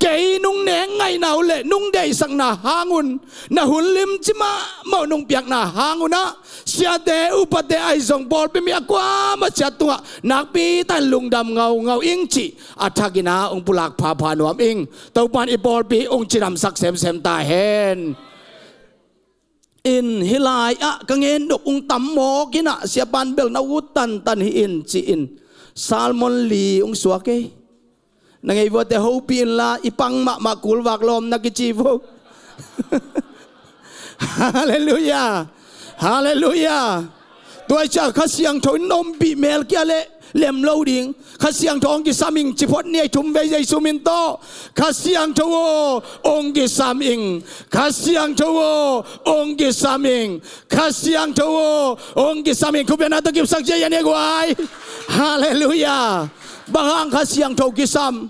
kei nung nek ngaihna uh le nung deihsakna hang un, na hun limci mahmah uh nung piakna hang un ah, siate upate ahi zong pawlpi mi a kuamah ciat tungah nakpi takin lungdam ngaungau ing cih a thakin ah hong pulak phapha nuam ing. Topan i pawlpi hong cidamsak semsem ta hen. In hih lai-ah ka ngen nop hong tam mawk in ah, siapa'n bel na ut tantan hi in ci-in salmon li hong suak ei. Na ngei vuate hopih inla, i pang mahmah kulvak lawm na kici vo. Halleluiah. Halleluiah. Tua ciang Kha Siangtho in na ompih mel kia leh lem lo ding. Kha Siangtho hong kisam ing ci phot ni ei, thum vei Jesu min tawh. Kha Siangtho aw, hong kisam ing. Kha Siangtho aw, hong kisam ing. Kha Siangtho aw, hong kisam ing. Khuapi-ah na tawh kipsak ciat in ah guai. Halleluiah. Bang hang Kha Siangtho kisam?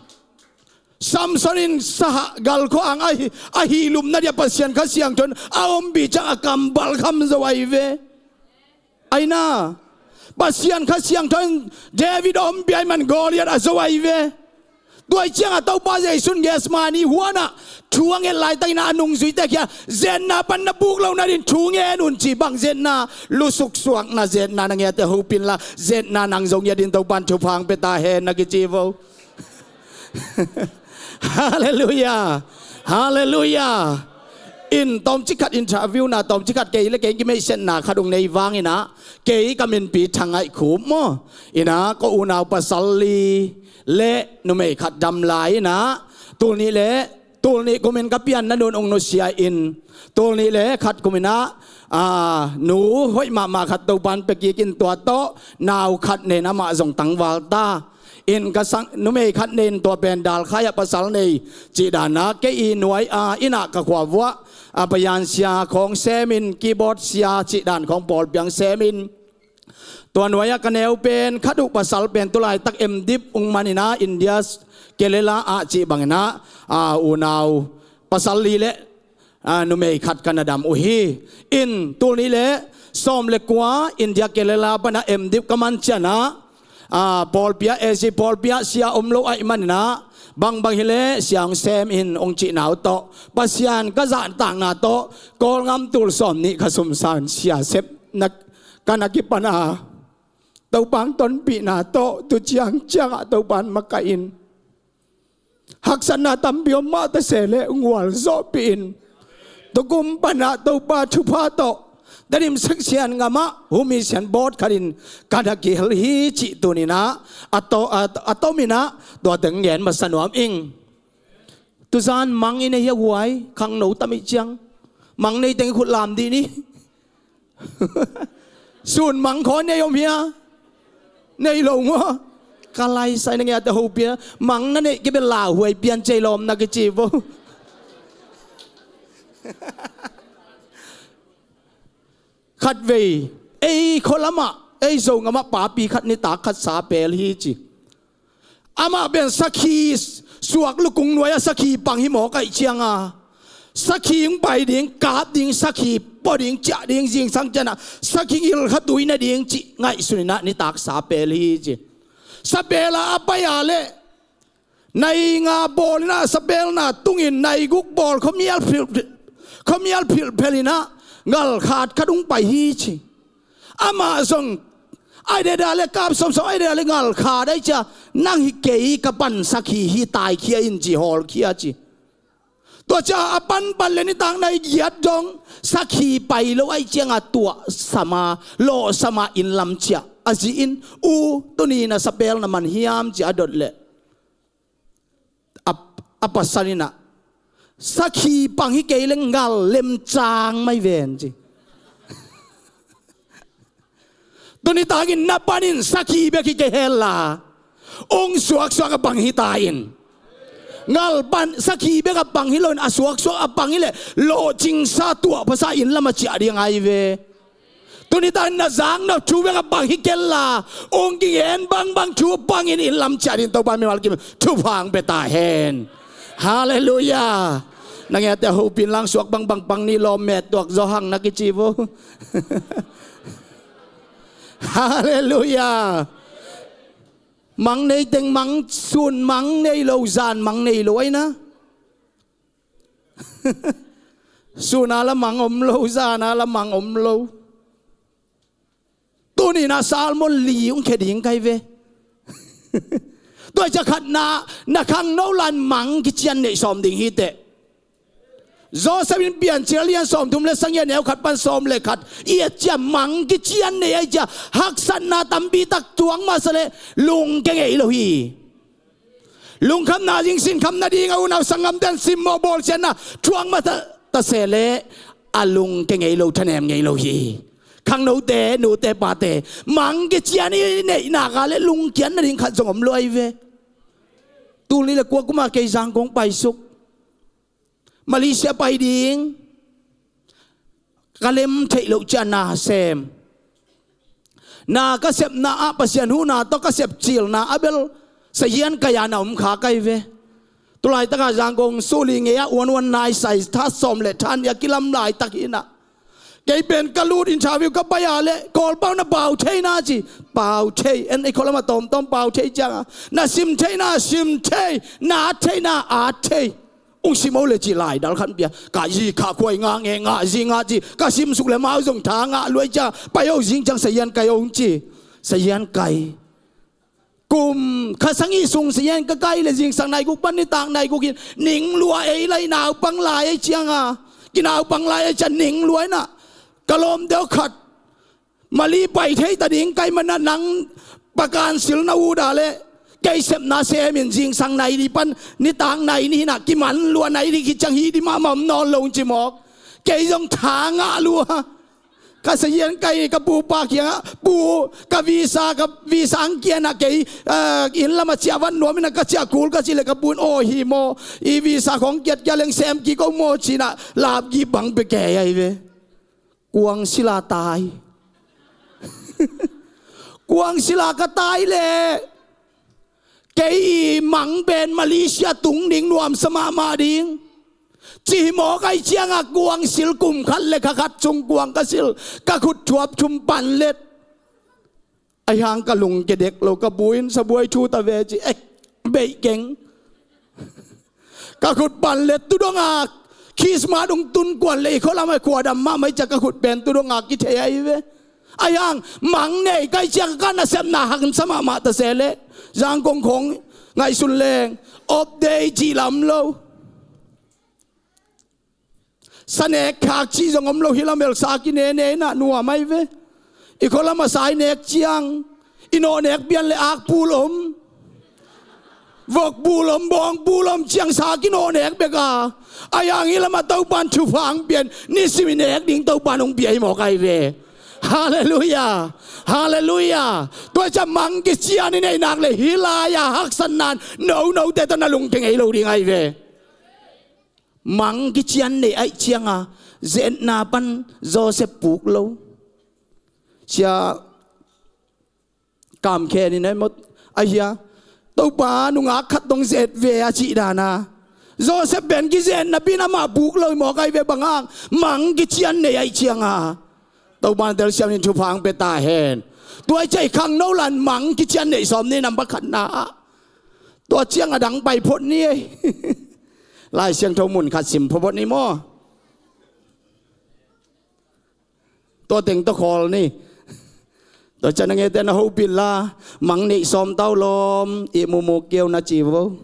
Samson in sahah gal khua-ang ahi, ahi lupna dia Pasian Kha Siangtho in a ompih ciang a kam balkham zo ahi ve. Ahi na, Pasian Kha Siangtho in David a ompih ahih man Goliath a zo ahi ve. Tua ciangah Topa Jesu in Gethsemane huanah thu a nget laitakin ah a nungzuite kiangah, zetna pan na puk loh nading thu ngen un ci. Bang zetna? Lusuk suakna zetna. Na ngeite hopih inla, zetna nang zong nget dingin Topan thupha hong pia ta hen na kici vo. Halleluiah. Halleluiah. In tawmcik khat interview-na, tawmcik khat kei le kei kimeihsetna khat hong nei vangin ah, kei ka minpi Thang Ngaih Khup maw. In ah ka unau pasal li le numei khat dam lai in ah, tul nih le, tul nih kumin ka pianna nu in hong nusia in, tul nih le khat kumin ah, a, nu hoih mahmah khat Topan pia kik in, tua tawh nau khat nei in amah zong tangval ta. In ka sang numei khat nei in, tua pen dalkhai-ah pasal nei cih dan a, kei i nuai-a inn ah ka khua vuah, a, bayan sia khawng sem in, keyboard sia cih dan khawng pawlpi-ah sem in. Tua nuai-ah ka neu pen khat uh pasal pen tu laitak M.Div hong man in ah, India Kerala ah cih bangin ah, a, unau pasal li le a, numei khat ka na dam uh hi. In tul nih le sawm le kua India Kerala pan ah M.Div ka man ciangin ah, a, pawlpi-ah, A C pawlpi-ah sia om lo ahih manin ah, bangbang hi leh sia hong sem in hong cihna uh tawh, Pasian ka zahtakna tawh Kawlgam tul sawm nih ka sumsa in sia sep na, ka na kipan a, Topa hong tonpihna tawh tu ciang ciangah Topa in makaih in, haksatna tampi om mah ta se leh hong gualzawhpih in, tukum pan ah Topa thupha tawh Tedim Sian Ngam ah Humi Sian Bawt khat in ka na kihel hi cih tuni-in ah, a to, a, a tomin ah tua teng ngen masa nuam ing. Tuzan mang i nei hia guai, khangno tam ih ciang? Mang nei teng i khut lam dih ni. Sun mang khawi nei om hia? Nei lo maw? Ka laisai na ngeite hopih a, mang na neih kei bel lauhuai pian cei lawm na kici vo. Khatvei ei khua lamah, ei Zogam ah papi khat nitak khat sa pel hi ci. Amah pen sakhi suak lukung nuai-ah sakhi pang hi mawk ahih ciangin, sakhi hong pai ding, kap ding, sakhi pua ding, ciah ding, zingsang ciangin ah sakhi ngilh khat ui nading cih ngaihsun in ah nitak sa pel hi ci. Sa pel a a pai a leh, nai nga bawl in ah sapelna tungin nai guk bawl khuamial philh, khuamial philh phelh in ah ngalkhat khat hong pai hi ci. Amah zong ai deda le kap sawmsawm, ai deda le ngal kha dai cia, nang hi kei ka pan sakhi hi, taikhia in ci, hawlkhia ci. Tua cia a panpan le nitak nai giat dong sakhi pai lo ai cianga tuah sama, lawh sama inn lam ciah. A zi in, u, tuni na sapel na man hiam ci a dot leh a, a pasal inah, sakhi pang hi kei le ngal lemcang mai ven ci. Tuni takin na panin sakhi bek hi kei hella, ung suaksuak a pang hi ta in. Ngal pan sakhi bek a pang hi loin a suaksuak a pang hi leh lawhcingsa tuah phasa inn lam a ciah ding ai ve. Tuni takin na zaknop thu bek a pang hi kella, ung kingen bangbang thu pangin inn lam ciah ding Topa mimal kim thupha hong pia ta hen. Halleluiah. Na ngiate hopin lang suak bangbang pang ni lawm met tuak zaw hang na kici vo. Halleluiah. Mang nei teng mang, sun mang nei lo, zan mang nei lo aina. Suna la mang om lo, zana la mang om lo. Tunina salmon li ung khe ding kai ve. Tua cia khatna, na khangno lan mang kician neih sawm ding hi teh. Joseph in Piancil lian sawmthum le sagih a neu khat pan sawm le khat i et cia mang kician nei ai cia haksatna tampi tak tuang masa le lungke ngei lo hi. Lungkhamna zing sinkham nading a unau sanggamten simmawh bawlsiatna thuak masa ta se le a lungke ngei lo, thanem ngei lo hi. Khangnote, nute pate, mang kician i neihnak a le lungkiat nading khat zong om lo ai ve. Tul nih le kua kuma kei Zangkong paisuk. Malaysia pai ding ka lem theih loh cia na sem. Na ka sepna ah Pasian huhna tawh ka sep cilna a bel sahian kai a na om kha kai ve. Tulaitaka Zangkong suli ngei ah uanuan naisai tha sawm le than i a kilam laitak hinah. Kei pen ka lut interview ka pai a le Kawlpau na pau thei na ci. Pau thei en i kholama tawmtawm pau thei cianga na sim thei na sim thei, na at thei na at thei. Ung sim o le ci lai dal khan pia. Ka zi kha khuai ngah nge ngah zi ngah ci. Ka sim suk le mau zong tha ngah luai cia. Pai o zing ciang sahian kai o ung ci. Sahian kai. Kum kha sangih sung sahian ka kai le zingsang nai guk pan nitak nai guk in ning lua ei lai naupang lai ei cianga. Kinaupang lai ei cia ning lua inah. Ka lawm deuh khat Mali pai thei ta ding kai mana nang pakan sil na uda le kei sepna semin zingsang nai di pan nitak nai ni hinah kiman lua nai di kiciang hi di mahmah om nawn lo ci mawk. Kei zong tha ngah lua. Ka sahian kai ka pupa kiangah pu ka visa ka visa ang kianah kei inn lamah ciah van nuam inah ka ciah kul ka cih le ka pu in aw hi maw i visa khong kiat kia leng sem kik o maw cinah lapgi bang pe kei ai ve. Kuang sila tai. Kuang sila ka tai le kei i mang pen Malaysia tung ding nuamsa mahmah ding. Cihmawk ai cianga kuang sil kum khat le kha khat cung kuang ka sil ka khut thuap thum pan let. Aihang ka lungke dek lo ka buin sabuai thu ta ve ci ek beih keng. Ka khut pan let tudonga Christmas ung tun kuan le i khualam ai khuadam mahmah i cia ka khut pen tudonga kithei ai ve. Aihang mang nei kai cia ka nasepna haksa mahmah ta se le Zangkong khong ngaihsun leng op dei cih lam lo. Sa nek khak cih zong om lo hi lamel sa kinene inah nuam ai ve. I khualama sa i nek ciang i nawh nek pian le akpul om, vokpul om, bawngpul om ciang sa kinawh nek bek a. Aihang hi lamah Topan thupha ang pian nisim i nek ding Topan hong pia hi mawk ai ve. Halleluiah. Halleluiah. Tua cia mang kician i neihnak le hi lai-a haksatnan nonote tawh na lungke ngei lo ding ai ve. Mang kician nei aih cianga zetna pan Joseph puk lo. Cia kamkhen in aimawt ahia Topa nungak khat dong zet ve a cih dana Joseph pen kizet napi in amah puk lo i mawk ai ve bang hang mang kician nei aih cianga Topa na telsiam in thupha ang pe ta hen. Tua i cai khangno lan mang kician neih sawm ni nambat khatna ah tua ciang a dang pai phot ni ei. Lai Siangtho mun khat sim phawphot ni maw? Tua teng tawh khawl ni. Tua ciang a ngeite na hopih la, mang neih sawm tau lawm, ihmu mu keu na ci vo.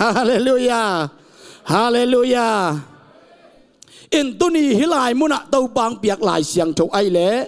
Halleluiah. Halleluiah. In tuni hih lai munah Topa hong piak Lai Siangtho ahih leh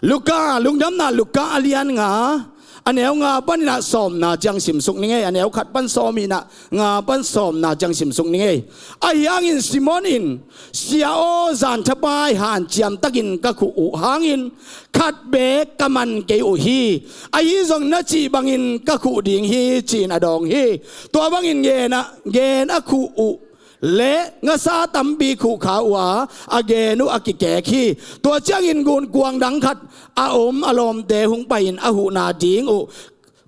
Luka, Lungdamna Luka a lian nga, a neu nga panin ah sawmna ciang simsuk ning ei. A neu khat pan sawmnihna, nga pan sawmna ciang simsuk ning ei. Ahi hangin Simon in, Sia aw, zan thapai hanciam takin ka khuh uh hangin khat beek ka man kei uh hi. Ahi zong na cih bangin ka khuh ding hi, ci-in a dawng hi. Tua bangin gen a, gen a khuh uh le ngasa tampi khuhkha uh a, a gen uh a kikek hi. Tua ciangin gunkuang dang khat a om a lawmte hong pai-in a huhna ding uh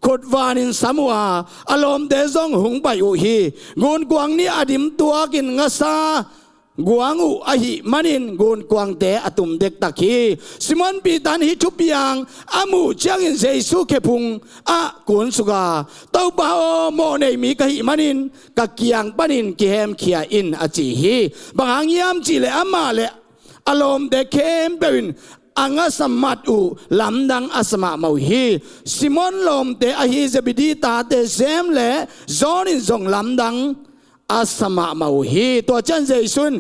khutvanin sam uh a, a lawmte zong hong pai uh hi. Gunkuang nih a dim tuakin ngasa guang uh ahih manin gunkuangte a tum dektak hi. Simon Peter in hih thupiang a muh ciangin Jesu khephung ah kunsuk a, Topa aw, mawh nei mi ka hih manin ka kiang panin kihemkhia in, a ci hi. Bang hang hiam cih leh amah le a lawmte khempeuh in a ngasa mat uh lamdang a sa mahmah uh hi. Simon lawmte ahi Zebedee tate James le John in zong lamdang a sa mahmah uh hi. Tua ciang Jesu in,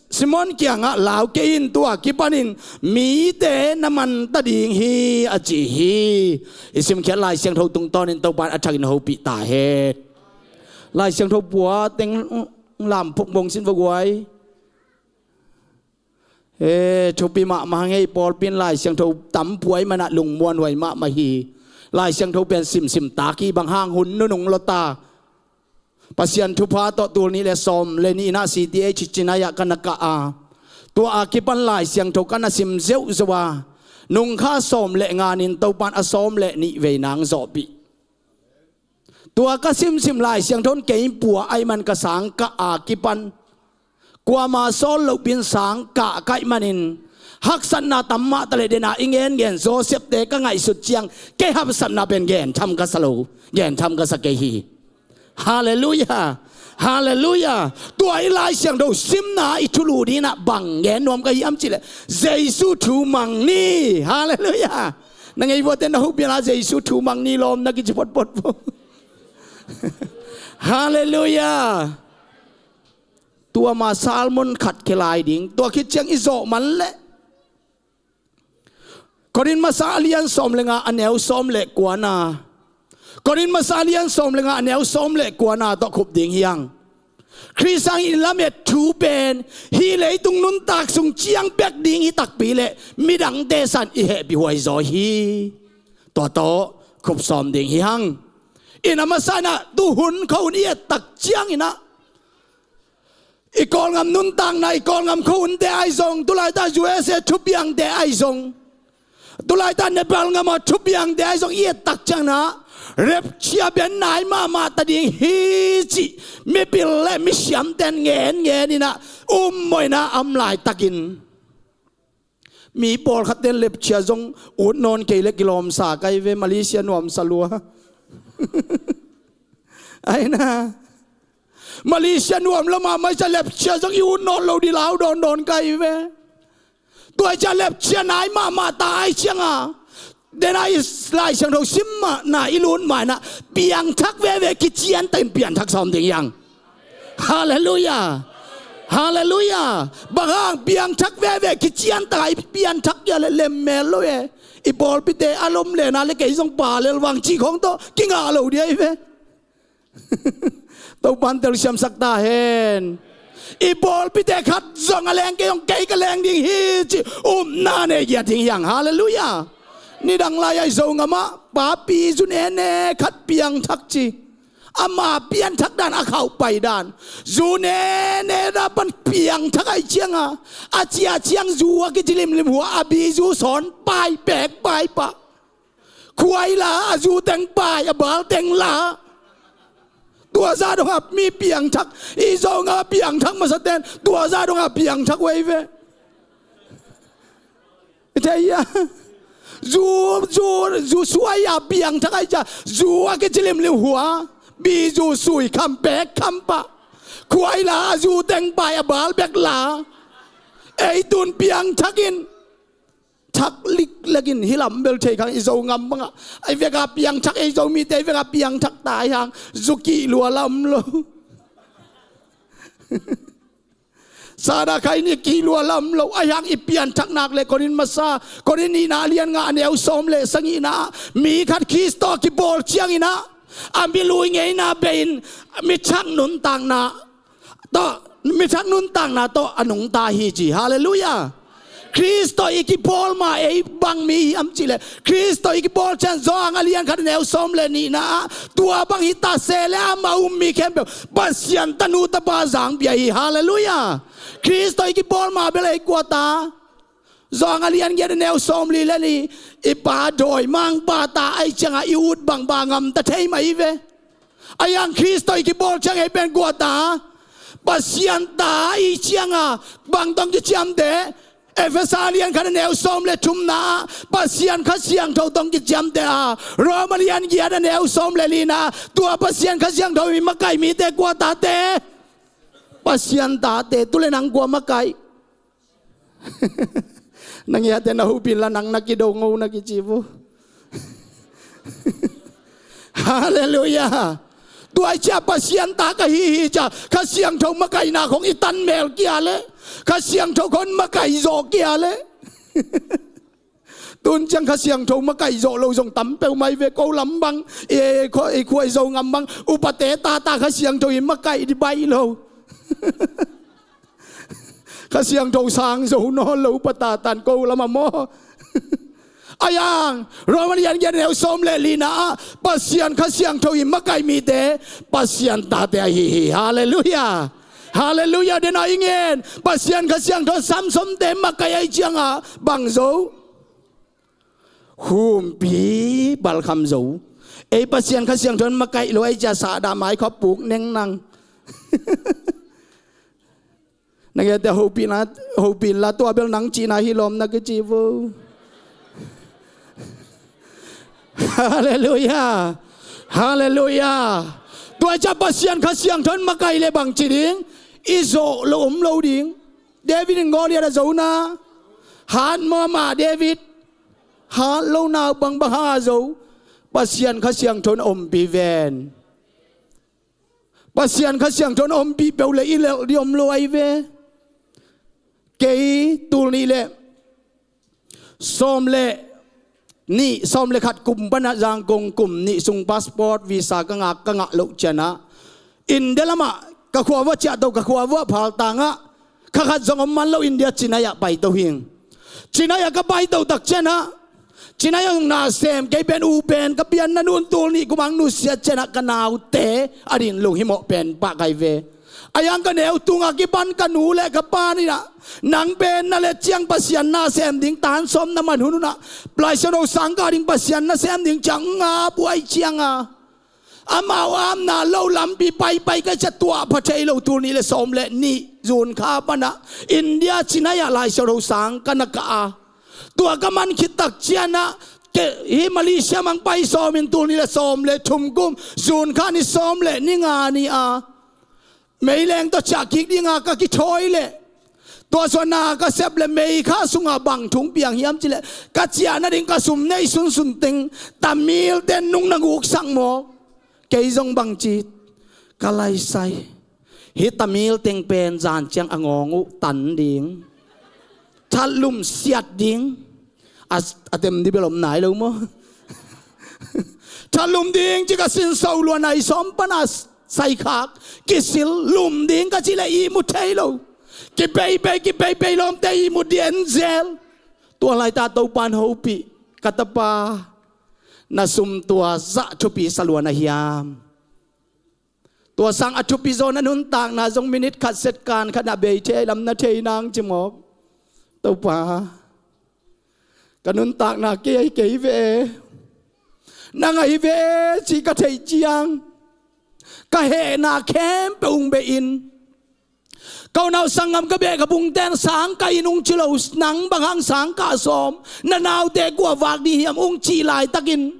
Simon kiangah, lau kei in, tua kipanin mite na man ta ding hi, a ci hi. I simkhiat Lai Siangtho tungtawnin Topa in a thakin hopih ta hen. Lai Siangtho pua teng lam phukmong sin va guai. E, thupi mahmah hang ei, pawlpi in Lai Siangtho tam pua ahih manin ah lungmuanhuai mahmah hi. Lai Siangtho pen simsim tak hi, bang hang hun nunung lo ta. Pasian thupha tawh tul nih le sawm le nihna C T H Chennai ah ka na kah a, tua a kipan Lai Siangtho ka na sim zeuhzeuh a, nungkha sawm le nga nin Topa in a sawm le nih vei nang zawhpih. Tua ka simsim Lai Siangtho in kei pua ahih man ka sang kah a kipan kuama sawl loh pin sang kah ka hih manin haksatna tam mah ta leh, dena i ngen ngen Joseph-te ka ngaihsut ciang kei hapsatna pen gen tham ka sa lo, gen tham ka sa kei hi. Halleluiah. Halleluiah. Tua i Lai Siangtho simna i thulu dingin ah bang gen nuam ka hiam cih leh, Jesu thu mang ni. Halleluiah. Na ngei vuate na hupih la, Jesu thu mang ni lawm na kici photphot vo. Halleluiah. Tua ma sermon khat khia lai ding. Tua khit ciang i zawh man leh Korin masa a lian sawm le nga, a neu sawm le kuana. Korin masa a lian sawm le nga, a neu sawm le kuana tawh khup ding hi hang. Khrist hangin i lamet thu pen hih leitung nuntak sung ciang bek ding hi takpi leh midangte san i hehpih huai zaw hi. Tua tawh khup sawm ding hi hang. In a masa in ah tuhun khuahun i et tak ciangin ah i Kawlgam nuntakna, i Kawlgam khuahunte ahi zong, tulaitak U S A thupiangte ahi zong, tulaitak Nepal gam a thupiangte ahi zong i et tak ciangin ah rapture pen nai mahmah ta ding hi cih mipil le misiamten ngen ngen in ah um mawh in ah a om laitakin mi pawlkhatten rapture zong ut nawn kei leh kilawmsa ka hi ve, Malaysia nuamsa lua. Aina, Malaysia nuam lo mahmah i ciang rapture zong i ut nawn lo ding lau dawndawn ka hi ve. Tua i ciang rapture nai mahmah ta ahih ciangin, dena i Lai Siangtho sim mah na i lut mah in ah piangthak veve kiciantakin pianthak sawm ding hi hang. Halleluiah. Halleluiah. Bang hang piangthak veve kiciantak a i pianthak hi a leh lemmel lo e. I pawlpite a lom lena le kei zong pa lel vang cih khawng tawh kingah lo ding ahi ve. Topa'n telsiamsak ta hen. I pawlpite khat zong a leng kei zong kei ka leng ding hi cih upna nei giat ding hi hang. Halleluiah. Nidang lai-a i Zogam ah papi zu nene khat piangthak ci. Ama pianthak dan, a khauh pai dan. Zu nene dan pan piangthak ahih ciangin a, a cia ciang zu a kici limlim hua, a bi zu sawn pai, pek pai pah. Khuai la, a zu teng pai, a bal teng la. Tua zah dong a mi piangthak, i Zogam a piangthak masaten tua zah dong a piangthak uh ahi ve. I thei hia? Zu, zu, zu suai a piangthak ahih ciang zu a kici limlim hua, bi zu sui kham, pek kham pah. Khuai la, a zu teng pai, a bal bek la. Ei tun piangthak in, thak liklekin hi lam bel thei khang i Zo ngam bangah, ei veka piangthak, ei Zomite ei veka piangthak ta ai hang zukih lua lam lo. Sada khaini kih lua lam lo ai hang i pianthak nak le Korin masa, Korin nihna a lian nga a neu sawm le sagihna ah mi khat Khristo kibawl ciangin ah a mi lui ngeina bei-in mi thak nuntakna tawh, mi thak nuntakna tawh a nungta hi ci. Halleluiah. Khristo i kibawl ma ei bang mi hiam cihleh, Khristo i kibawl ciang Johan a lian khat a neu sawm le nihna ah tua bang hi ta se le amah um mi khempeuh Pasian tanu tapa zang bia hi. Halleluiah. Khristo i kibawl ma bel ei kua ta? Johan a lian giat a neu sawm li le li, i pa dawi mangpa ta ai cianga i ut bangba ngamta thei mah i ve. Ai hang Khristo i kibawl ciang ei pen kua ta? Pasian ta i cianga bang tawh kiciamteh? Efesa lian khat a neu sawm le thumna ah Pasian Kha Siangtho tawh kiciamteh a, Roma lian giat a neu sawm le lina ah tua Pasian Kha Siangtho i makai mite kua tate? Pasian tate. Tu le nang kua makai? Na ngiate na hopih inla nang na kido ngo na kici vo. Halleluiah. Tua i cia Pasian ta ka hi hi cia Kha Siangtho makaihna khong i tanmel kia le, Kha Siangtho khong makaih zawh kia le. Tun ciang Kha Siangtho makaih zawh lo zong tam peuhmah i ve. Ko lam bang, i khua, i khua i Zo ngam bang upate tata Kha Siangtho i makaih di baih lo. Kha Siangtho sang zo nawn lo upa tatan ko lamah maw? Ai hang Roma lian giat a neu sawm le lina ah Pasian Kha Siangtho i makaih mite Pasian tate ahi hi. Halleluiah. Halleluiah. Dena i ngen Pasian Kha Siangtho Samson te makaih ai cianga bang zo? Humpi balkham zo. Ei Pasian Kha Siangtho in makaih lo ai cia sahdah mai khua puk neng nang. Na ngiate hopih inla, hopih inla tua bel nang cihna hi lawm na kici vo. Halleluiah. Halleluiah. Tua i cia Pasian Kha Siangtho in makaih le bang ci ding? I zawh lo om lo ding. David in Goliath a zo na hat maw mah David? Hat lo na bang bang hang a zo? Pasian Kha Siangtho in ompih ven. Pasian Kha Siangtho in ompih peuh le i lelh di om lo ai ve. Kei tul nih le sawm le nih, sawm le khat kum panah Zangkong kum nih sung passport visa ka ngak, ka ngah loh cianah India lamah ka khua vuah ciahto, ka khua vuah phaltangah kha khat zong om man lo India Chennai ah paito hing. Chennai ah ka paito tak cianah Chennai ah zong na sem kei pen u pen ka pianna nun tul nih kum ang nusiat cianah ka naute a din lunghimawh pen pah kai ve. A yang ka neu tungah kipan ka nu le ka pa ninah nang pen na let ciang Pasian na sem ding tan sawm na man hun unah Lai Siangtho sangkah ding Pasian na sem ding ciang nga buai cianga amau amna lo lampi paipai ka cia tuah pha thei lo tul nih le sawm le nih June kha panah India Chennai ah Lai Siangtho sang ka na kah a tua ka man khit tak cianah hi Malaysia mang pai sawmin tul nih le sawm le thum kum June kha ni sawm le ni nga ni a meileng tawh ciah kik dinga ka kithawi leh tua suahna ka sep le meikha sungah bang thu piang hiam cileh ka ciah nading ka sum neih sunsun teng Tamil ten nung na nguksak maw? Kei zong bang ci ka laisai hi Tamil teng pen zan ciang a ngawng uh tan ding. Thatlum siat ding. A, a tem di bel om nai lo maw? Thatlum ding ci ka sinso luan ai sawm pana saikhak kisil lum ding ka ci le ihmu thei lo. Kipeipei kipeipei lawmte ihmu dianzel. Tua laita Topan hopih ka tapa na sum tua zah thupi saluan a hiam? Tua sang a thupi zaw na nuntakna zong minit khat setkan khat na bei thei lam na thei nang ci mawk. Topa ka nuntakna kei ahi kei ve. Nang ahi ve ci ka theih ciang ka hehna khempeuh ung behin ka unau sanggam ka beh ka bungten sang ka in ung ci lo nang bang hang sang ka sawm na naute kua vak ding hiam ung cih laitakin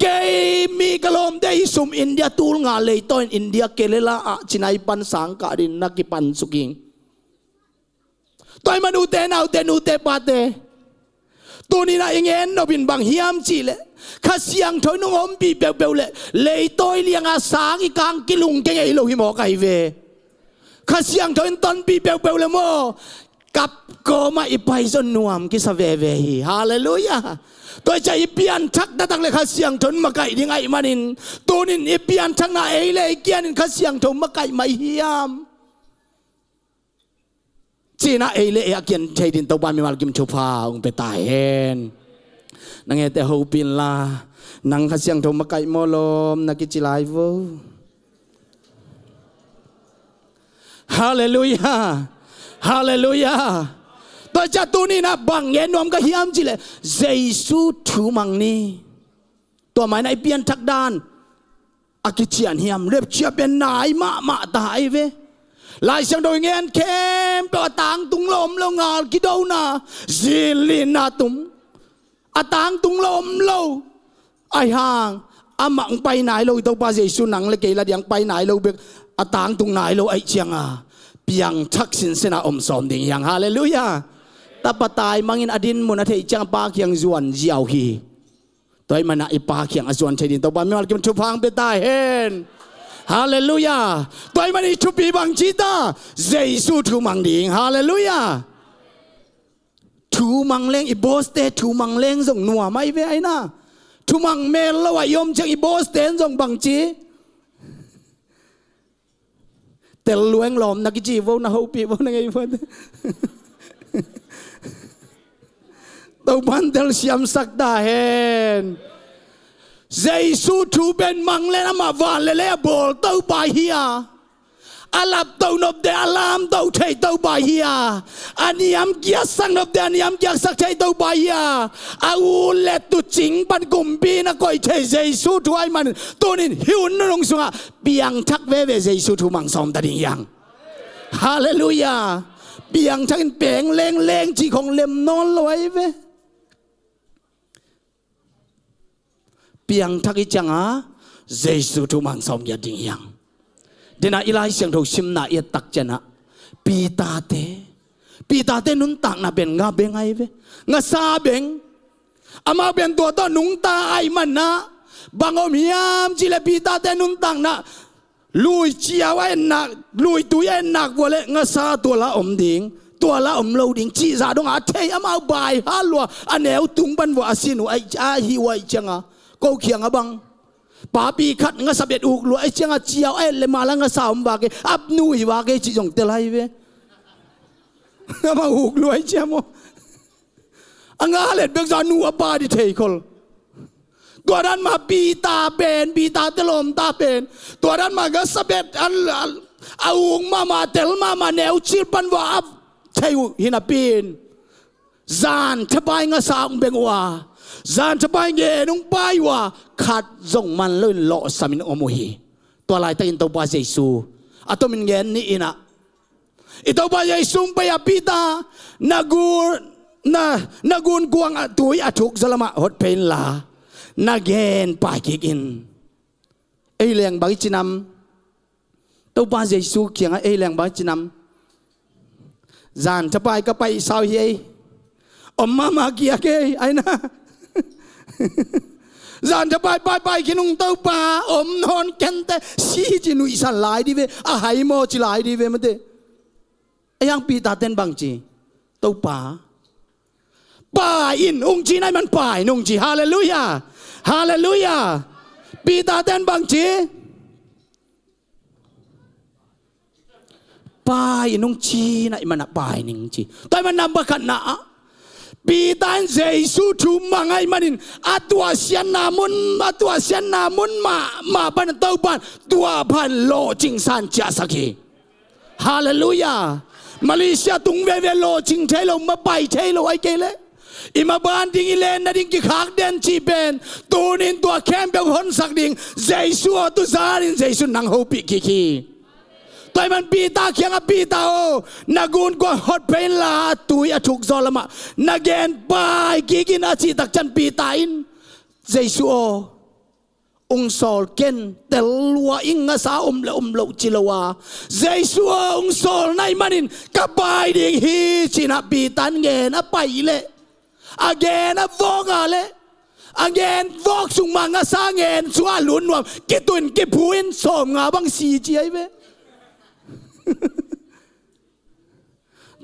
kei mi ka lawmte i sum India tul nga leitaw in India Kerala ah Chennai pan sang ka din na kipan suking. Tua ahih man ute naute, nute pate, tuni-in ah i gen nop in bang hiam cih leh, Kha Siangtho in hong ompih peuhpeuh leh leitawi lianga sang i kang kilung kei ngei lo hi mawk ahi ve. Kha Siangtho in tonpih peuhpeuh leh maw, kap kawmah i pai zaw nuam kisa veve hi. Halleluiah. Tua hi ciang i pianthak taktak leh Kha Siangtho in makaih ding ahih manin, tuni-in i pianthakna ei leh ei kiangin Kha Siangtho makaih mah hiam ci-in ah ei leh ei a kiang thei dingin Topa mimal kim thupha hong pia ta hen. Na ngete hopih inla, nang Kha Siangtho makaih maw lawm, na kici lai vo. Halleluiah. Halleluiah. Tua ciang tuni-in ah bang gen nuam ka hiam cih leh, Jesu thu mang ni. Tua mah in ah i pianthak dan a kician hiam? Rapture pen nai mahmah ta ahi ve. Lai Siangtho i gen khempeuh a tangtung lo om lo, ngal kidona, zinlinna tum, a tangtung lo om lo. Ahi hang amah hong pai nai lo, i Topa Jesu nang leh kei ladiang pai nai lo bek, a tangtung nai lo ahih ciangin piangthak sinsen a om sawm ding hi hang. Halleluiah. Tapa taimangin a din mun a theih ciangin Pa kiang zuan ziau hi. Tua ahih manin ah i Pa kiang a zuan thei dingin Topa mimal kim thupha hong pia ta hen. Halleluiah. Tua ahih manin i thupi bang ci ta? Jesu thu mang ding. Halleluiah. Thu mang leng, i bawste thu mang leng zong nuam ahi ve, aina. Thu mang mel lo ah i om ciang i bawste in zong bang ci? Tel lueng lawm na kici vo, na hopih vo, na ngei vo. Topa'n telsiamsak ta hen. Jesu thu pen mang leng amah van leh lei a bawl Topa hi a, a laptoh nopte a lamtoh thei Topa hi a, a niam kiatsak nopte a niam kiatsak thei Topa hi a, a ut leh tuucing pan kumpi in a koih thei Jesu thu ahih manin, tuni-in hih hun nunung sungah piangthak veve Jesu thu mang sawm ta ding hi hang. Halleluiah. Piangthak in peng lengleng cih khong lem nawn lo ahi ve. Piangthak i hih ciangin Jesu thu mang sawm ngiat ding hi hang. Dena i Lai Siangtho simna i et tak ciangin ah Peter-te, Peter-te nuntakna pen nga beng ahi ve. Ngasa beng. Amau pen tua tawh nungta ahih manin ah bang om hiam cih leh Peter-te nuntakna lui ciau a en nak, lui tui a en nak uh leh ngasa tua la om ding, tua la om lo ding cih zah dong a thei, amau bai hal lua, a neu tung pan vua a sin uh a, a hih uh ahih ciangin, ko kiangah bang, papi khat ngasa bet uk lua ahih ciangin ciau a en leh mah la ngasa om vak e, ap nu hi vak e cih zong tel ahi ve. Amau uk lua ahih ciang maw. A nga let bek zah nu a pa ding thei khol. Tua dan mah Peter pen, Peter-te lawmta pen, tua dan mah ngasa bet a, a, a uk mahmah, tel mahmah, neu cil pan vua ap thei uh hi napi-in, zan thapai ngasa hong beng uh a, zan thapai ngen hong pai uh a, khat zong man loin lawhsamin om uh hi. Tua laitakin Topa Jesu a tomin ngen ni in ah, i Topa Jesu hong pai a, Peter, na gun, na, na gunkuang ah tui a thuk zaw lamah hot phei inla, na gen pai kik in. Ei leng bang i ci nam? Topa Jesu kiangah ei leng bang i ci nam? Zan thapai ka pai sau hi ei. Om mahmah kiak ei, aina. Zan thapai pai pai khin ung, Topa, om nawn kente, si ci nuihsan lai di ve, a hai maw ci lai di ve mate. Ei hang Peter-ten bang ci? Topa, pai in ung ci, na ahih man pai in ung ci. Halleluiah. Halleluiah. Peter-ten bang ci? Pai in ung ci, na ahih man a pai ning ci. Tua ahih man number khatna ah, Peter in Jesu thu mang ahih manin a tuahsiatna mun, a tuahsiatna mun mahmah pan Topa in tua pan lawhcing san ciahsak hi. Halleluiah. Malaysia tung veve lawhcing thei lo, mapai thei lo ahi kei leh, i maban ding, i len nading kikhak den cih pen, tuni in tua khempeuh honsak ding Jesu aw, tu zanin Jesu nang hopih kik hi. Tua ahih man Peter kiangah, Peter aw, na gunkuang hot phei inla, tui a thuk zaw lamah na gen pai kik in a cih tak ciang Peter in, Jesu aw, Ung sawl ken, tel lua ing, ngasa om le om loh ci lo a, Jesu aw, ung sawl na hih manin ka pai ding hi, ci-in ah Peter in ngen a pai leh, a ngen a vawk a leh, a ngen vawk sung mah ngasa ngen sungah a lut nuam, kituin kiphu in sawmnga bang si ci ahi ve.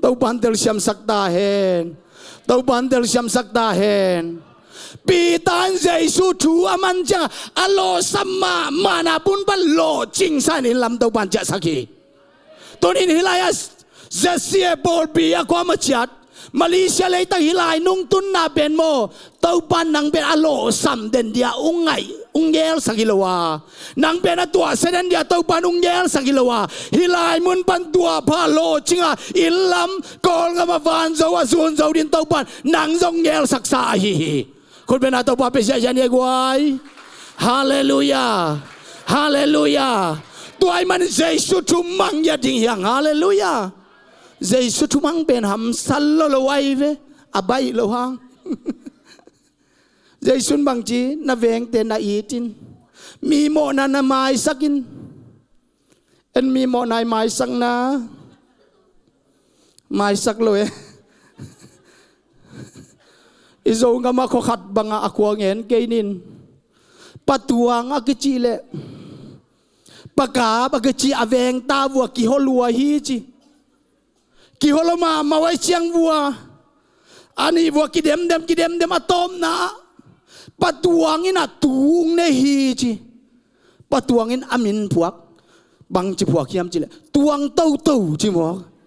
Topa'n telsiamsak ta hen. Topa'n telsiamsak ta hen. Peter in Jesu thu a man ciangah a lawhsam mahmahna bun pan lawhcingsa in lam Topa'n ciahsak hi. Tuni-in hih lai-ah Z C A pawl bi a kuamah ciat, Malaysia leitang hih lai nungtunna pen maw, Topa'n nang pen a lawhsam den dia ung ngaih, ung ngelsak hi lo a, nang pen a tuahsia den dia Topa'n ung ngelsak hi lo a, hih lai mun pan tuahpha lawhcinga inn lam, Kawlgam a van zo a zun zo ding Topa'n nang zong ngelsaksa ahi hi. Khut beng a, Topa pen siahsiah ni a guai. Halleluiah. Halleluiah. Tua ahih manin Jesu thu mang a ding hi hang. Halleluiah. Jesu thu mang pen hamsa lolo ahi ve. A baih lo hang. Jesu in bangci, na vengte na it in, mi mawhna na maisak in. En mi mawhna i maisakna, maisak lo e. I Zogam ah khua khat bangah a khua ngen kei ning. Pa Tuang a kici leh Pa Kap a kici a vengte vua kiho lua hi ci. Kiho lo mahmah uh ahih ciang vua, a nih vua kidemdem, kidemdem, a tawpna ah Pa Tuang in ah tung nei hi ci. Pa Tuang in a min phuak. Bangci phuak hiam cih leh Tuang Toto ci mawk.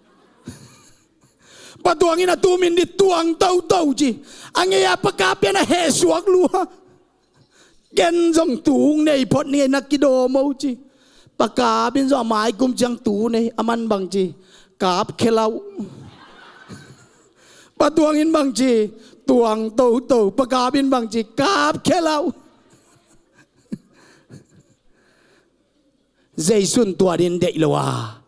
Pa Tuang in a tu min ding Tuang Toto ci. A ngei a Pa Kap pen a hehsuak lua. Ken zong tung nei phot ning ei, na kidawm o ci. Pa Kap in zong a mai kum ciang tung nei, a man bangci, Kap Khe Lau. Pa Tuang in bangci, Tuang Toto. Pa Kap in bangci, Kap Khe Lau. Jesu in tua ding deih lo a,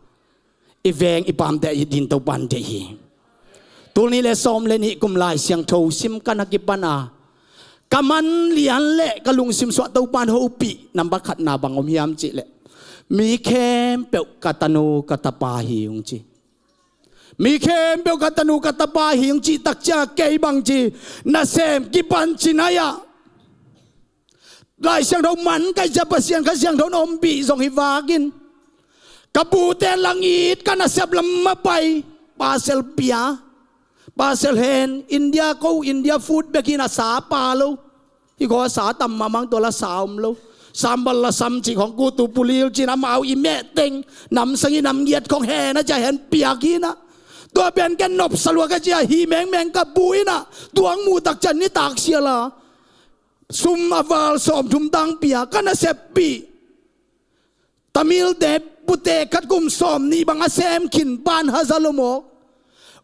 i veng i pamte a it ding Topa'n deih hi. Tul nih le sawm le nih kum Lai Siangtho sim ka na kipan a, ka man lian le ka lungsim suah Topa'n hopih number khatna bang om hiam cih leh, mi khempeuh ka tanu ka tapa hi ung ci. Mi khempeuh ka tanu ka tapa hi ung cih tak ciang kei bangci, nasem kipan ci nai ah, Lai Siangtho man ka hih ciang Pasian Kha Siangtho in ompih zong hi vak in, ka pute langit ka nasep lam mah pai, parcel pia, parcel hen, India ko, India food bek hi-in a sa pha lo. Hih kawm a sa tam mahmah ing, tua la sa om lo. Sambal lasam cih khawng, kutu pulil ci-in amau i meh teng, namsang i namgiat khawng hen a ci-a hen piak hi-in ah, tua pen ken nopsa lua ka ci-a hi mengmeng ka bu in ah, tua hong muh tak ciang nitak sial a, sum a val sawmthum tang pia, ka naseppih Tamilte pute khat kum sawmnih bang a sem khin, pan haza lo mawk.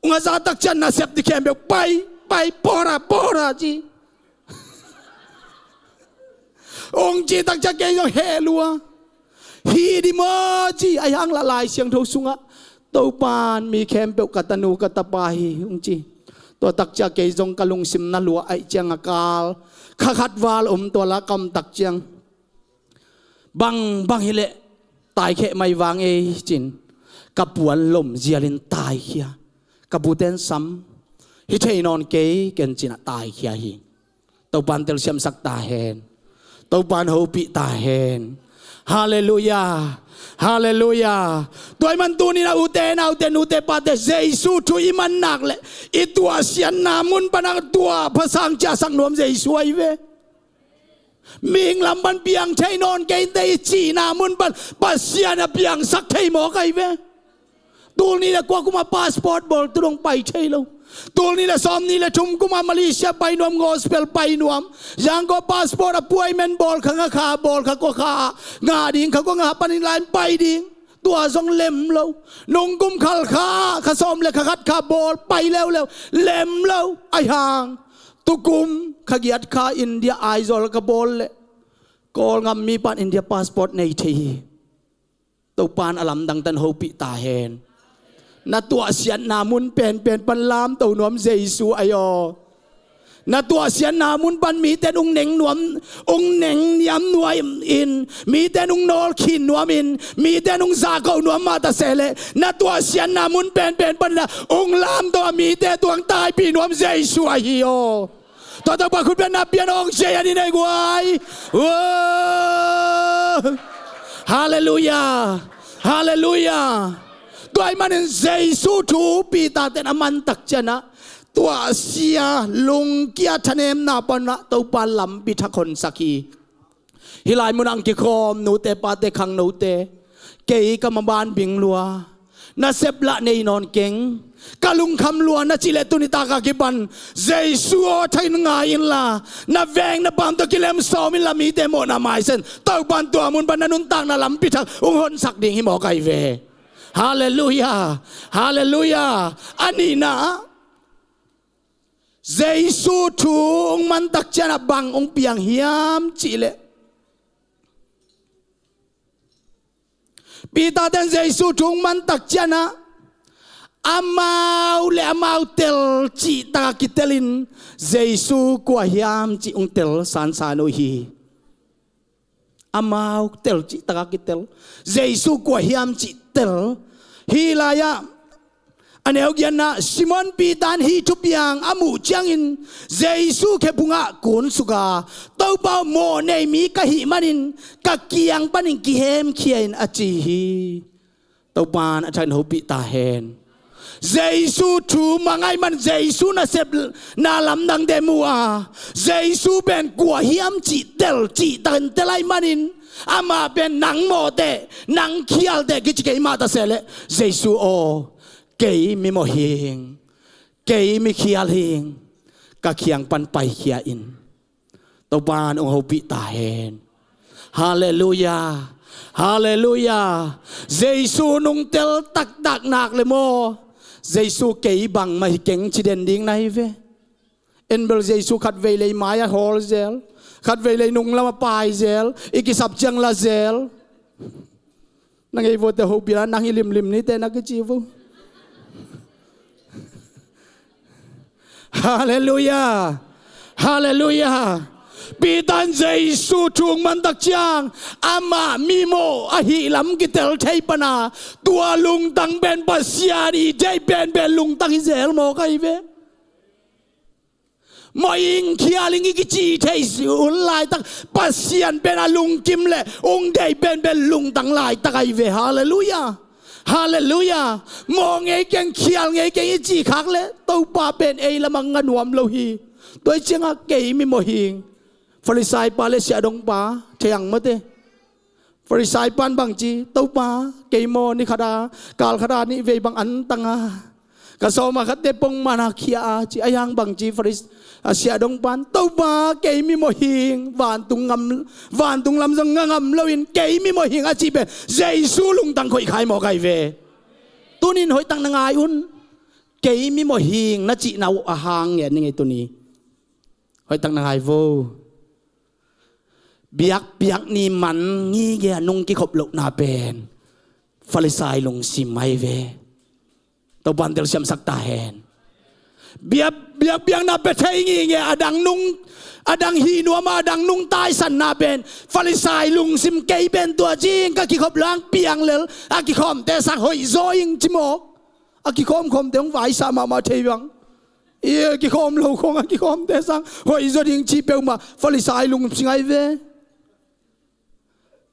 Hong haza tak ciang nasep ding khempeuh pai, pai, pora, pora ci. Hong cih tak ciang kei zong heh lua. Hi ding maw ci, ahih hang lah Lai Siangtho sungah, Topa'n mi khempeuh ka tanu ka tapa hi, hong ci. Tua tak ciang kei zong ka lungsim na lua ahih ciang a kal kha khat val om, tua la ka om tak ciang, bang bang hileh taikhia mai vang ei ci-in ka puan lom zialin taikhia. Ka pute'n sam, hi thei nawn kei ken ci-in ah taikhia hi. Topa'n telsiamsak ta hen. Topa'n hopih ta hen. Halleluiah. Halleluiah. Tua ahih man tuni-in ah ute naute, nute pate, Jesu thu i man nak leh i tuahsiatna mun pan a tuahpha sang ciahsak nuam Jesu ahi ve. Mihing lam pan piang thei nawn kei inteh i cihna mun pan Pasian a piangsak thei mawk ahi ve. Tul nih le kua kum a passport bawl tu dong pai thei lo. Tul nih le sawmnih le thum kum a Malaysia pai nuam, gospel pai nuam. Zangkong passport appointment bawl kha, ngah kha, bawl kha, kua kha, ngah ding kha, kua ngah panin lai pai ding. Tua zong lem lo. Nung kum khal kha, kha sawm le kha khat kha bawl, pai leuleu. Lem lo. Ahih hang, tukum kha giat kha India Aizawl ka bawl leh Kawlgam mipa'n India passport nei thei hi. Topa'n a lamdang tan hopih ta hen. Na tuahsiatna mun penpen pan lamto nuam Jesu ahi aw. Na tuahsiatna mun pan mite in ung neng nuam, ung neng niam nuam in, mite in ung nawlkhin nuam in, mite in ung zahko nuam mah ta seh leh, na tuahsiatna mun penpen pan in ah ung lamto a mite tung taipih nuam Jesu ahi aw. Tua Topa khut beng na pian hong sia in ah nei guai. Halleluiah. Halleluiah. Tua ahih manin Jesu thu Peter ten a man tak ciangin ah tuahsia lungkia thanemna pan ah Topa lampi thak honsak hi. Hih lai munah kikhawm nute pate khangnote, kei ka maban bing lua, nasep lah nei nawn keng, ka lungkham lua na cih leh tuni tak a kipan Jesu aw thakin ngai inla, na veng na paam tawh kilem sawm inla mite mawhna maisak in Topa in tua mun pan na nuntakna lampi thak ung honsak ding hi mawk ahi ve. Halleluiah. Halleluiah. A nihna ah Jesu thu ung man tak ciangin ah bang ung piang hiam cih leh, Peter ten Jesu thu ung man tak ciangin ah amau le amau tel cih tak a kitel in Jesu kua hiam cih ung tel sansan uh hi. Amau tel cih tak a kitel, Jesu kua hiam cih tel. Hih lai ah a neu giatna, Simon Peter in hih thupiang a muh ciangin Jesu khephung ah kunsuk a, Topa aw, mawhnei mi ka hih manin ka kiang panin kihemkhia in, a ci hi. Topa in a thakin hopih ta hen. Jesu thu mang ahih man Jesu nasepna lamdangte mu a, Jesu pen kua hiam cih tel cih takin tel ahih manin, amah pen nang mawhteh, nang khialteh kici kei mah ta seh leh, Jesu aw, kei mi mawh hing, kei mi khial hing, ka kiang pan paikhia in. Topa in ung hopih ta hen. Halleluiah. Halleluiah. Jesu nung tel taktak nak le maw, Jesu kei bangmah hi keng ci den ding na hi ve. En bel Jesu khatvei lei mai ah hawl zel, khatvei lei nunglam ah pai zel, i kisap ciang la zel. Na ngei vote hopih la, nang hi limlim nite na kici vo. Halleluiah. Halleluiah. Peter in Jesu thu ung man tak ciang amah mi mawh ahih lam kitel thei pan a, tua lungtang pen Pasian i deih penpen lungtang hi zel mawk ahi ve. Mawh ing, khial ing i kici thei un laitak, Pasian pen a lungkim le ung deih penpen lungtang laitak ahi ve. Halleluiah. Halleluiah. Mawh ngei keng, khial ngei keng i cih khak le Topa pen ei lamah nga nuam lo hi. Tua hi ciangah kei mi mawh hing. Farisai pa le siahdong pa thei ang mawte. Farisai pan bangci, Topa, kei maw ni khat a, kal khat a nih vei bang antang a, ka sawma khatte pongman a khia a ci. Ahi hang bangci Faris-, a siahdong pan, Topa, kei mi mawh hing, vantung ngam, vantung lam zong nga ngam loin kei mi mawh hing a cih pen Jesu lungtang khoih khai mawk ahi ve. Tunin hoihtak na ngai un. Kei mi mawh hing na cihna uh a hang ngen ni ngei tuni. Hoihtak na ngai vo. Biakpiak ni man ngige a nung kikhop lohna pen Farisai lungsim ahi ve. Topa in telsiamsak ta hen. Biak, biakpiakna pia thei ngige a dang nung, a dang hih nuam a, a dang nung taisanna pen Farisai lungsim, kei pen tua ci ing, ka kikhop lo hang piang lel a kikhawmte sang hoihzaw ing ci mawk. A kikhawmkhawmte hong vaisa mahmah thei bang. I kikhawm lo khong a kikhawmte sang hoihzaw ding cih peuhmah Farisai lungsim ahi ve.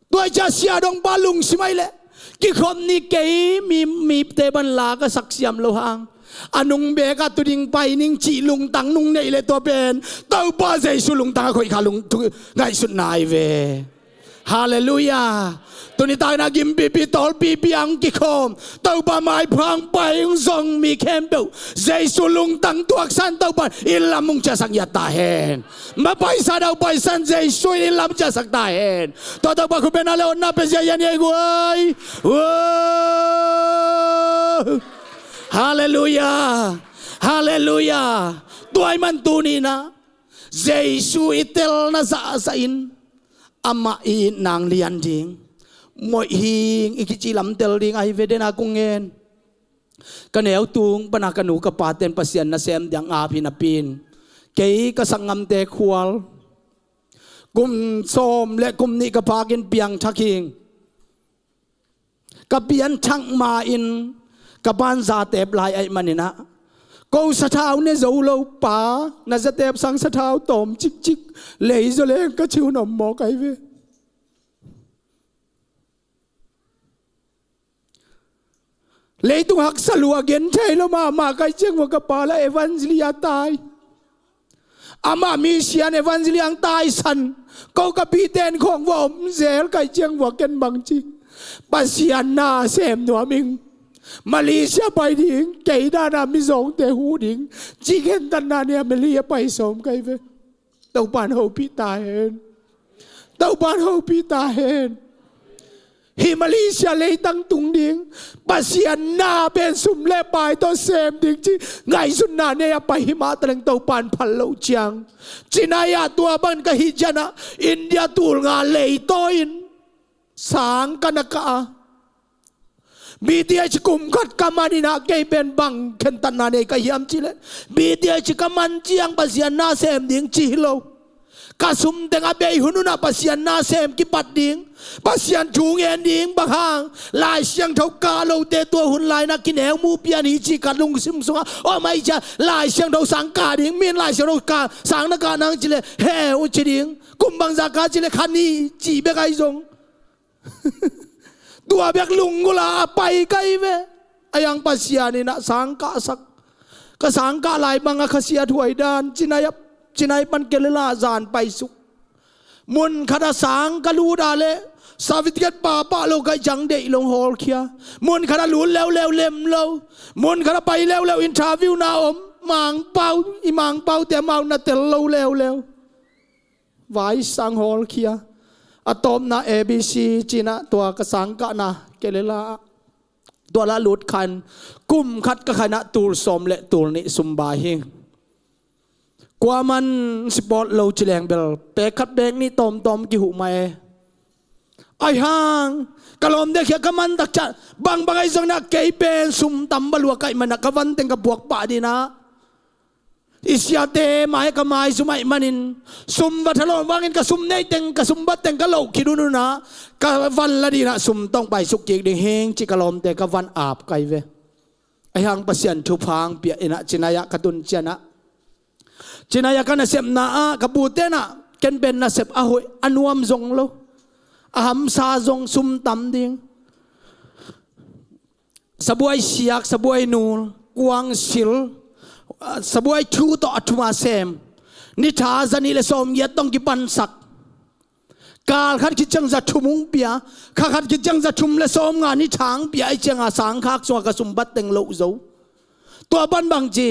Tua hi ciah siahdongpa lungsim ahih leh kikhop ni, kei mi, mite pan la ka saksiam lo hang a nung beek a tu ding pai ning cih lungtang nung neih leh tua pen Topa Jesu lungtang a khoih kha lung, thu, ngaihsutna ahi ve. Halleluiah. Tuni takin a gimpipi tawlpipi a hong kikhawm, Topa maipha hong pai hong zong mi khempeuh Jesu lungtang tuaksan Topa in inn lam hong ciahsak ngiat ta hen. Mapaisa dau paisan Jesu in inn lam ciahsak ta hen. Tua Topa khut beng na le hotna pia zia hi a ni ei guai. Halleluiah. Halleluiah. Tua ahih man tuni-in ah Jesu i telna zahzah in amah i itna hong lian ding, mawh hing i kici lam tel ding ahi ve. Den a kong ngen, ka neu tung pan a ka nu ka pate'n Pasian nasem ding a ap hi napi-in, Kei ka sanggamte khual kum sawm le kum nih ka phakin piangthak hi. Ka pianthak ma-in ka pa'n zatep lai ahih manin ah, ko sathau ne zo lo pa, na zatep sang sathau tawm cikcik lei zaw leng ka ci hun om mawk ahi ve. Leitung haksa lua gen thei lo mahmah ka hih ciang vua ka pa la evangelia tai. Amah mission evangelia ang taisan. Ko ka pite in khawng vua om zel ka hih ciang vua ken bang ci, Pasian na sem nuam ing. Malaysia pai ding, kei dan a mizawngte huh ding ci khentatna nei a Malaysia pai sawm ka hi ve. Topa'n hopih ta hen. Topa'n hopih ta hen. Hih Malaysia leitang tung ding, Pasian na pen sum le pai tawh sem ding ci ngaihsutna nei a pai hi mah taleng Topa'n phal loh ciang. Ci nai-ah tua bang ka hih ciangah India tul nga leitaw-in sang ka na kah a, B T H kum khat ka man in ah kei pen bang khentatna nei ka hiam cih leh, B T H ka man ciang Pasian na sem ding ci hi lo. Ka sum teng a bei hun un ah Pasian na sem kipat ding, Pasian thu ngen ding. Bang hang? Lai Siangtho kah lote tua hun lai-in ah kineu mu pian hi cih ka lungsim sungah om ahih ciang Lai Siangtho sang kah ding, mi in Lai Siangtho kah, sang na kah nang cih leh he uh ci ding. Kum bangzah kah cih leh kha nih ci bek ahi zong. Tua bek lunggulh a a pai ka hi ve. Ahi hang Pasian in ah sang kahsak. Ka sang kah lai bang a khasiathuai dan, ci nai-ah, ci nai pan Kerala zan paisuk. Mun khat ah sang ka lut a leh certificate pahpah lo ka hih ciang deih lo hong hawlkhia. Mun khat ah lut leuleu lem lo. Mun khat ah pai leuleu interview na om. Mangpau, i Mangpaute amau na tel lo leuleu. Vai sang hawlkhia. A tawpna A B C ci-in ah tua ka sang kahna Kerala ah, tua lah lut khan kum khat ka khaina tul sawm le tul nih sum bai hi. Kuaman sipawt lo ci leng bel pek khat pek nih tawmtawm kihuh mah e. Ahi hang ka lawmte kiang ka man tak ciang bangbang ahi zongin ah kei pen sum tam va lua ka hih manin ah ka van teng ka puak pah ding in ah, i siate mai ka maizum ahih manin, sum va thalawh vangin ka sum neih teng, ka sum bat teng ka loh khit un un ah, ka van la ding in ah sum tawh hong paisuk kik ding hi ing ci ka lawmte ka van ap ka hi ve. Ahi hang Pasian thupha hong pia in ah ci nai-ah ka tun ciangin ah, ci nai-ah ka nasepna ah ka pute in ah ken pen nasep a hoih a nuam zong lo, a hamsa zong sum tam ding. Sabuai siak, sabuai nul, kuang sil, ah, sabuai thu tawh a thuma sem. Ni tha za nih le sawmgiat tawh hong kipansak. Kal khat khit ciang za thum hong pia, kha khat khit ciang za thum le sawmnga ni tha hong pia ahih ciangin sang khak sungah ka sum bat teng loh zo. Tua pan bang ci,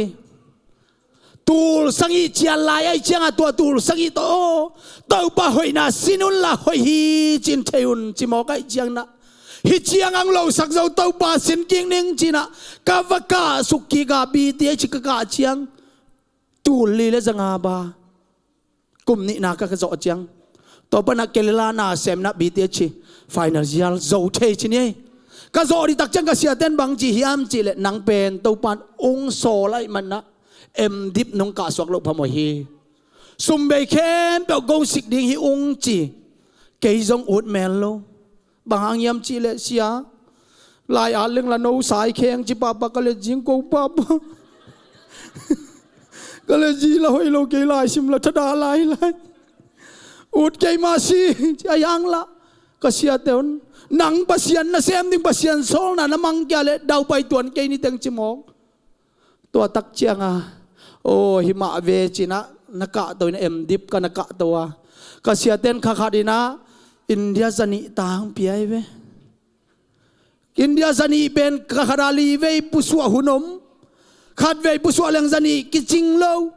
tul sagih cian lai ahih ciangin tua tul sagih tawh aw, Topa hoihna sin un la hoih hi ci-in thei un ci mawk ahih ciangin ah, hih ciang hong losak zo Topa sin kik ning ci-in ah ka va kahsuk kik a, B T H ka kah ciang tul li le za nga ba. Kum nihna ka, ka zawh ciang, tua pan ah Kerala na semna B T H hi, final result zo thei ci ni ei. Ka zawh ding tak ciang ka siate in bang ci hiam cih leh, nang pen Topa in hong sawl ahih manin ah M.Div nong kah suak loh phamawh hi. Sum bei khempeuh kong sik ding hi ung ci. Kei zong ut mel lo. Bang hang hiam cih leh sia, lai at leng la no sai kheng ci pahpah ka let zing ko pahpah. Ka let zing la hoih lo kei lai sim la thadah lai lai. Ut kei mah si ci a, ahi hang lah ka siate un, nang Pasian nasem ding, Pasian sawlna na mang kei a leh daupai tuan kei ni teng ci mawk. Tua tak ciangin, aw, hi mah ve ci-in ah na kahto in ah, M.Div ka na kahto a, ka siate in kha khat in ah India za nih tang pia hi ve. India za nih pen kha khat ah li vei pusuah hun om. Khat vei pusuah leng za nih kicing lo.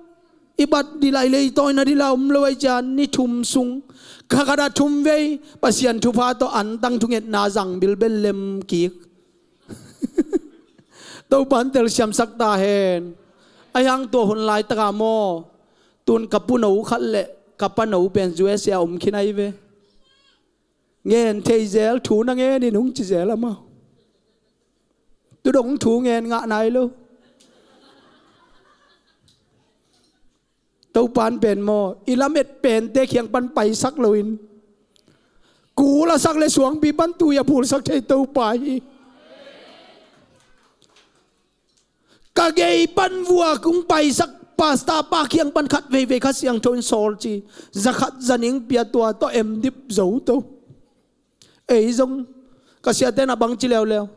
I bat ding lai leitaw-in a ding la om lo ahih ciang ni thum sung, kha khat ah thum vei Pasian thupha tawh antang thungetna zang bilbel lem kik. Topa in telsiamsak ta hen. Ahi hang tua hun laitak ah maw, tun ka puno khat le ka pano pen U S A ah om khin ahi ve. Ngen thei zel, thu na ngen in hong ci zel amau. Tu dong thu ngen ngah nai lo. Topa'n pen maw, i lamet pente kiang pan paisak loin, kul a sak le suangpi pan tui a phulsak thei Topa hi. Ka gei pan vua kung paisak pastor pa kiang pan khat veivei Kha Siangtho in sawl ci. Za khat za nih pia, tua tawh em dip zo to. Ei zong ka siate na bang ci leuleu.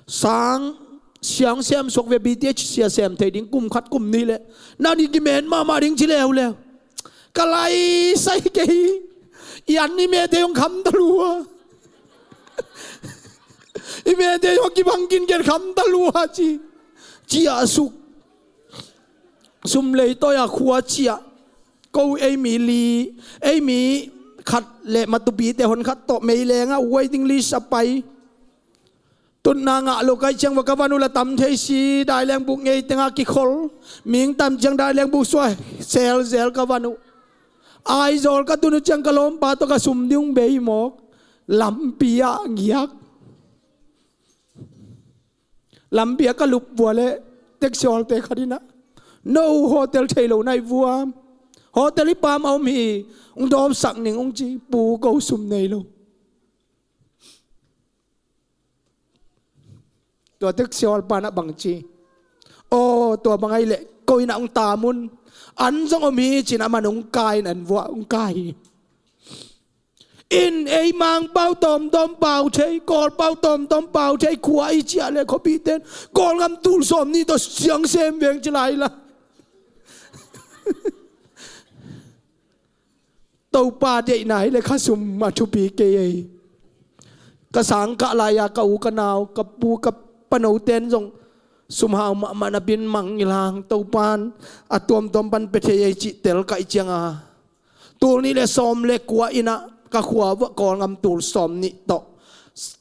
Sang siang sem suak ve, B T H sia sem thei ding kum khat kum nih leh na ni kimen mahmah ding ci leuleu. Ka lai sai kei. I an i mete hong kham ta lua. I mete hong kibang kin ken kham ta lua ci. Ciah suk. Sum lei toi a khua ciah. Ko ei mi li, ei mi khat le matupite hon khat tawh mei lengah waiting list a pai. Tutna ngah lo kai ciang va ka van uh la tam thei si, dai lengbuk ngei tengah kikhol. Ming tam ciang dai lengbuk suah selzel ka van uh. Aizawl ka tun uh ciang ka lawmpa tawh ka sum ding bei mawk. Lampi ah ngiak. Lampi ah ka lup vua le taxi hawlte khat in ah, no hotel thei lo nai vua. Hotel i pam a om hi, ung dawpsak ning ung ci, pu ko sum nei lo. Tua taxi hawlpa na bang ci. Aw, tua bang ai leh ko inn ah ung tam un. An zong om hi ci-in aman ung kai in an vua ung kai hi. In ei Mangpau tawmtawm pau thei, Kawlpau tawmtawm pau thei, khua i ciah le khuapite in Kawlgam tul sawm nih tawh siang sem veng ci lai la. Topa deihna hi le khasum a thupi kei ei. Ka sang kah lai-a ka u ka nau, ka pu ka panote in zong sum hau mahmah napi in mangngilh hang, Topa in a tuamtuam pan pia thei ei cih tel ka hih ciangin, tul nih le sawm le kua in ah ka khua vuah Kawlgam tul sawm nih tawh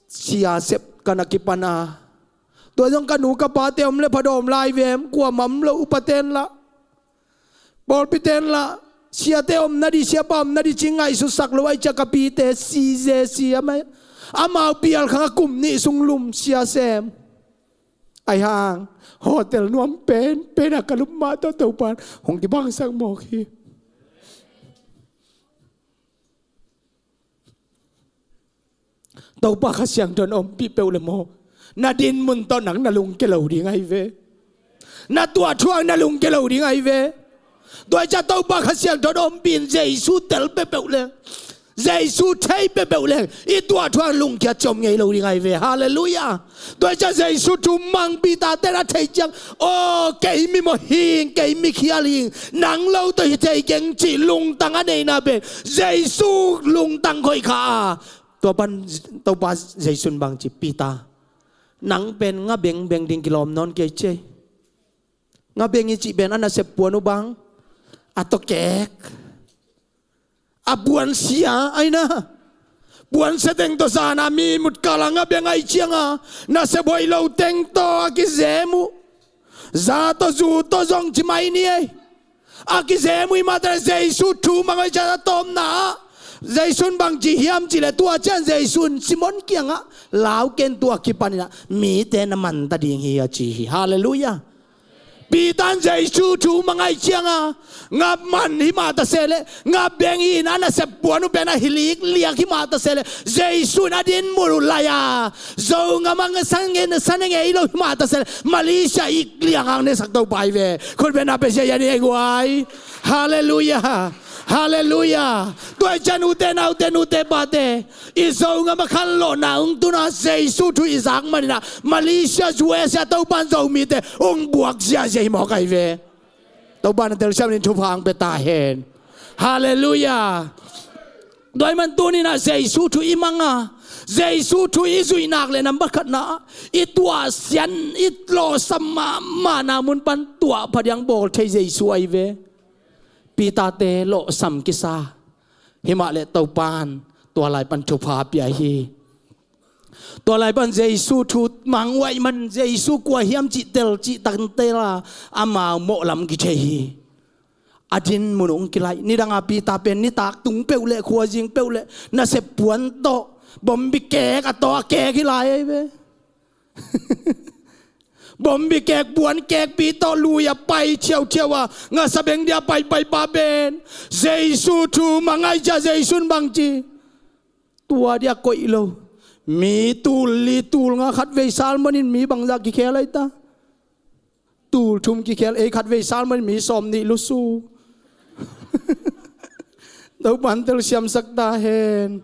sia sep ka na kipan a. Tua zong ka nu ka pate om le phadawm lai vem, kuamah om lo, upate in lah, pawlpite in lah, siate om nading, siapa om nading ci ngaihsutsak lo ahih ciang ka pite C J C amah, amau pial khang a kum nih sung lum sia sem. Ahi hang hotel nuam penpen ah ka lum mah tawh Topa in hong kibangsak mawk hi. Topa Kha Siangtho in ompih peuh le maw, na dinmun tawh nang na lungkia lo ding ahi ve. Na tuah thuak na lungkia lo ding ahi ve. Tua ahih ciang Topa Kha Siangtho in ompih in Jesu tel peuhpeuh leng, Jesu thei peuhpeuh leng, i tuah thuak lungkia ciam ngei lo ding ahi ve. Halleluiah. Tua ahih ciang Jesu thu mang Peter-te in a theih ciang, aw, kei mi mawh hing, kei mi khial hing, nang lo tawh hi thei keng cih lungtang a neihna pen Jesu lungtang khoih kha a. Tua pan Topa Jesu in bang ci, Peter, nang pen nga bengbeng ding kilawm nawn kei ci ei. Nga beng i cih pen a nasep puan uh bang, a tawkek, a puansia ahi na. Puansia teng tawh zan a mi mut kal a nga beng ahih ciangin nasep hoih lo teng tawh a kizem uh. Za tawh zu tawh zong ci mai ni ei. A kizem uh himah taleh Jesu thu mang ahih ciang a tawpna ah Jesu in bang ci hiam cih leh, tua ciang Jesu in Simon kiangah, lau ken, tua kipan in ah mite na man ta ding hi a ci hi. Halleluiah. Peter in Jesu thu mang ahih ciangin nga man himah ta se leh, nga beng hi in a nasep puan uh pen a hi likliak himah ta se leh, Jesu in a dinmun uh lai a, Zogam ah sa ne ngei lo himah ta se leh, Malaysia ik liang hang nesak Topa hi ve. Khut beng na pia sia ya ni ei guai. Halleluiah. Halleluiah. Tua ahih ciang ute naute, nute pate, i Zogam a khanlawhna hong tun a, Jesu thu i zak manin ah Malaysia, U S A, Topa in Zomite hong buak ziahziah hi mawk ahi ve. Topa in a telsiam in thupha hong pia ta hen. Halleluiah. Tua ahih man tuni in ah Jesu thu i mang a, Jesu thu i zuih nak leh nambat khatna ah i tuahsiat, i lawhsam mahmahna mun pan tuahpha ding bawl thei Jesu ahi ve. Peter-te lawhsam kisa. Himah leh Topa in tua lai pan thupha pia hi. Tua lai pan Jesu thu mang uh ahih man Jesu kua hiam cih tel, cih tan tel a, amau mawh lam kithei hi. A dinmun uh hong kilaih. Nidang a Peter pen nitak tung peuh leh, khuazing peuh leh nasep puan tawh bombi kek, a tawh a kek hi lai ahi ve. Bombi kek buan kekpi tawh lui a pai thiauhthiau a, ngasa beng dia paipai pa pen Jesu thu mah ngaih ciang Jesu in bang ci? Tua dia koih lo. Mi tul li tul nga khatvei salmon in mi bangzah kikhel ai ta? Tul thum kikhel, ei khatvei salmon in mi sawm nih lusu. Topa'n telsiamsak ta hen.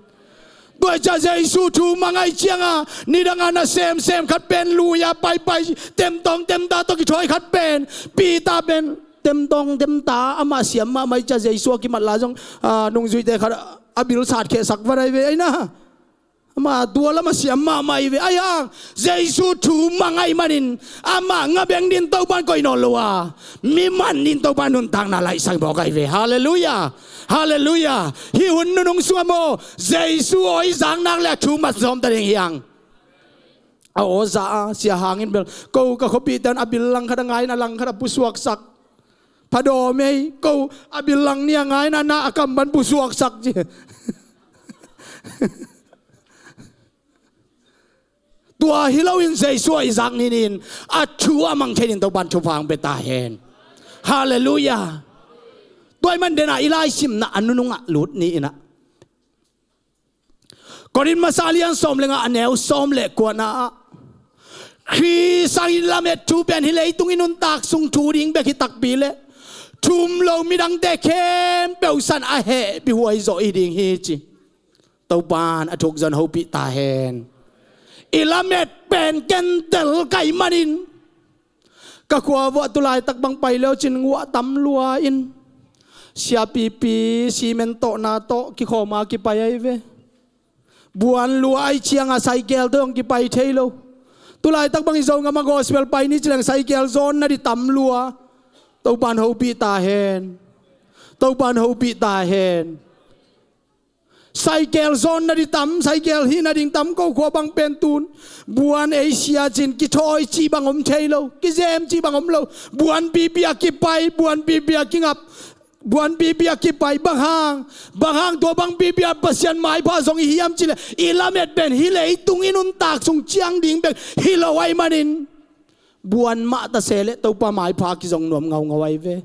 Tua ciang Jesu thu mah ngaih ciang a, nidang a na semsem khat pen lui a paipai, temtawng temta tawh kithawi khat pen, Peter pen temtawng temta amah siam mahmah ciang Jesu a kimat lai zong, a, nungzuite khat a bil satkhehsak vat ai ve ai na. Amah tua lam a siam mahmah ai ve. Ai hang, Jesu thu mah ngaih manin amah nga beng ding Topa'n koih nawn lo a, mi man ding Topa'n nuntakna laihsak mawk ai ve. Halleluiah. Halleluiah. Hih hun nunung sungah maw, Jesu aw i zak nak leh a thu mat sawm ta ding hi hang. A aw za a, sia hangin bel, ko ka khuapihte in a bil langkhat a ngai in a langkhat a pusuaksak. Pha dawm ei, ko a bil lang nih a ngai in a na a kam pan pusuaksak ci. Tua hi loin Jesu aw i zak ni-in a thu a mang thei ding Topa'n thupha hong pia ta hen. Halleluiah. Tua ahih man dena i laisimna a nunungah lut ni in ah, Korin masa a lian sawm le nga a neu sawm le kuana ah, Khrist sangin lamet thu pen hih leitung i nuntak sung thu ding bek hi takpi leh thu um lo midangte khempeuh san a hehpihhuai zawh hi ding hi ci. Topa'n a thuk zon hopih ta hen. I lamet pen kentel ka hih manin ka khua vuah tulaitak bang pai le uh cin guah tam lua in, siapipi, simen tawhna tawh kikhawm a kipai ai ve. Buan lua ai ciang a cycle tawh hong kipai thei lo. Tulaitak bang i Zogam a gospel pai ni ci leng cycle zawn nading tam lua. Topa'n hopih ta hen. Topa'n hopih ta hen. Cycle zawn nading tam, cycle hih nading tam, ko khua bang pen tun buan ei sia cin kithawi cih bang om thei lo, kizem cih bang om lo. Buanpipi a kipai, buanpipi a kingap, buanpipi a kipai. Bang hang, bang hang tua bangpipi a Pasian maipha zong i hiam cih leh i lamet pen hih leitung i nuntak sung ciang ding bek hi lo ahih manin buan mah ta se leh Topa maipha kizong nuam ngaungau ai ve.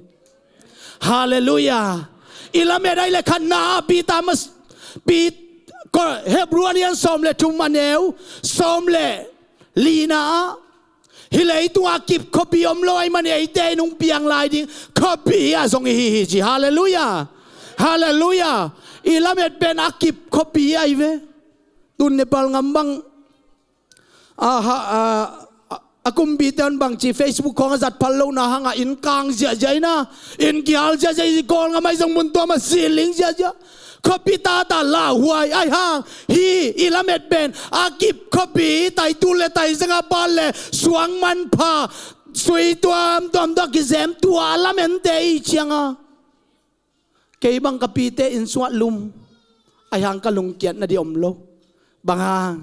Halleluiah. I lamet ahih leh khatna ah Peter mas-, Pet-, ko-, Hebru a lian sawm le thum a neu sawm le lina ah, hih leitung a kip khuapi om lo ahih manin eite in hong piang lai ding khuapi ah zong i hi hi ci. Halleluiah. Halleluiah. I lamet pen a kip khuapi ai ve. Tun Nepal gam bang a, ha, a, a, a kumpite un bangci Facebook khawng a zat phal lohna hangah inn kang ziahziah in a, inn kihal ziahziah, i Kawlgam ahi zong mun tuam a zin ling ziahziah. Khuapi tata lauhuai ai hang, hih i lamet pen a kip khuapi, taitul le taizang a pan le suang manpha, sui tuamtuam tawh kizem tua a lamente i cianga kei bang ka pite inn sungah lum ai hang ka lungkiat nading om lo. Bang hang,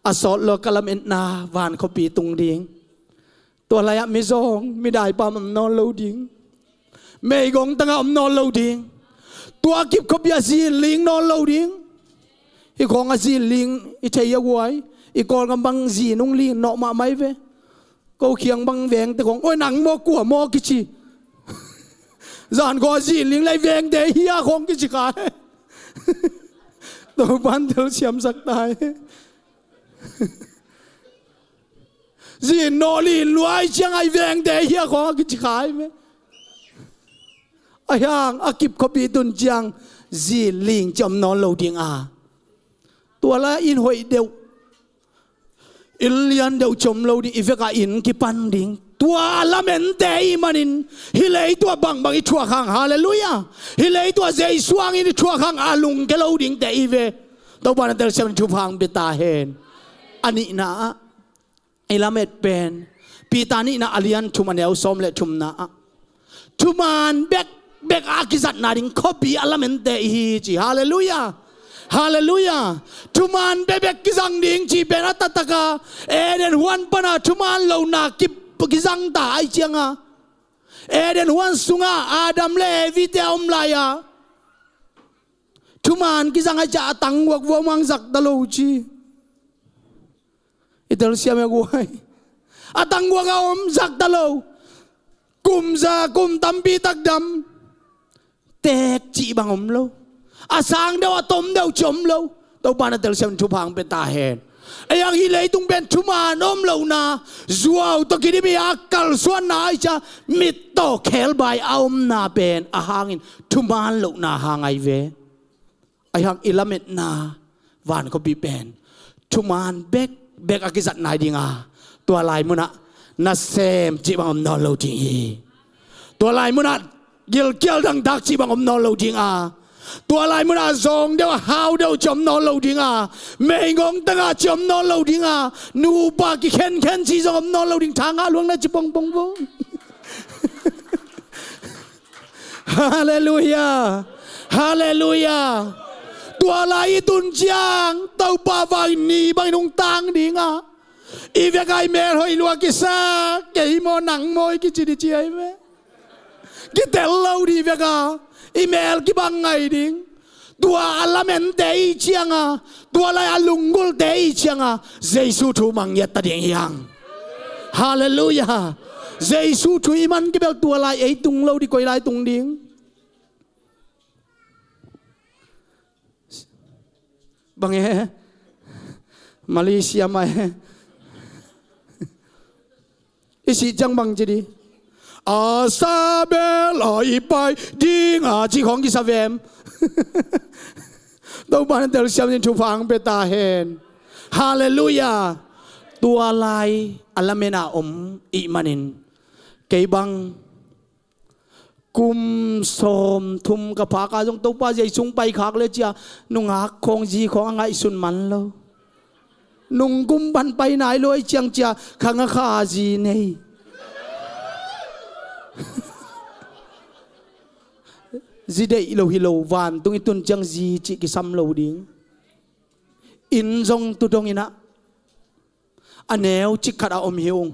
a sawt lo ka lametna van khuapi tung ding. Tua lai-ah mizawng midaipa om nawn lo ding. Meigong tangah om nawn lo ding. Tua kip khuapi ah zin ling nawn lo ding. Hih khawng a zin ling i thei a guai. I Kawlgam bang zin hong ling nawh mahmah ai ve. Ko khiang bang vengte khawng, oi nang maw kua maw kici. Zan khawng a zin ling lai vengte hi a khawng kici kha. Topa'n telsiamsak ta hi. Zin nawh lin luai ciang ai vengte hi a khawng a kici kha ai ve. Ai hang a kip khuapi tun ciang zin ling ci om nawn lo ding a. Tua lai-ah inn hoih deuh, inn lian deuh ci om lo ding, i vekah inn kipan ding. Tua a lamente i hih manin hih leitung ah bangbang i thuak hang, halleluiah, hih leitung ah Jesu hangin i thuak hang a lungke lo dingte i ve. Topa'n a telsiam in thupha hong pia ta hen. A nihna ah i lamet pen Peter nihna a lian thum a neu sawm le thumna ah thuman bekbek a kizatna ding khuapi a lamente i hi ci. Halleluiah. Halleluiah. Thuman bekbek kizang ding cih pen a taktak a Eden huan pana thuman lohna kip kizang ta ai cianga Eden huan sungah Adam le Evite a om lai-a thuman kizang ai ciah a tang guak vuah mangzak ta lo ci. I telsiam e guai. A tangguak a om zakta lo. Kum za kum tampi tak dam. Teek cih bang om lo. A sang deuh a tom deuh cih om lo. Topa na telsiam thupha hong pia ta hen. Ei hang hih leitung pen thuman om lohna, zuau tawh kidim hi a, kalsuanna ahih ciang mittaw khebai a omna pen a hangin thuman lohna hang ahi ve. Ahi hang i lametna van khuapi pen thuman bekbek a kizat nai ding a, tua lai munah nasem cih bang om nawn lo ding hi. Tua lai munah gilkial dangtak cih bang om nawn lo ding a, tua lai munah zawng deuh a hau deuh cih om nawn lo ding a, meigong tangah cih om nawn lo ding a, nupa kikhenkhen cih zong om nawn lo ding, tha ngah luang na ci pongpong vo. Halleluia. Halleluia. Tua lai i tun ciang Topa vangin ni bangin hong tang ding a, i vek a i melhoih lua kisa, kei maw nang maw i kici ding ci ahi ve. Kitel lo ding i vek a, i mel kibang ngai ding. Tua a lamente i ciang a, tua lai a lunggulhte i ciang a, Jesu thu mang ngiat ta ding hi hang. Halleluia. Jesu thu i man kibel tua lai ei tung lo ding, koi lai tung ding? Bang e? Malaysia mah e? I sih ciang bang ci ding? A sa bel a i pai ding a ci khawng kisa vem. Topa na telsiam in thupha hong pia ta hen. Halleluia. Tua lai a lametna om i hih manin, kei bang kum sawmthum ka phak a zong Topa Jesu hong paikhak le cia, nungak khawng zi khawng a ngaihsun man lo. Nung kum pan pai nai lo ahih ciang cia, khang a kha zi nei. Zi deih lo hi lo, vantung i tun ciang zi cih kisam lo ding. Inn zong tu dong in ah a neu cik khat a om hi ung.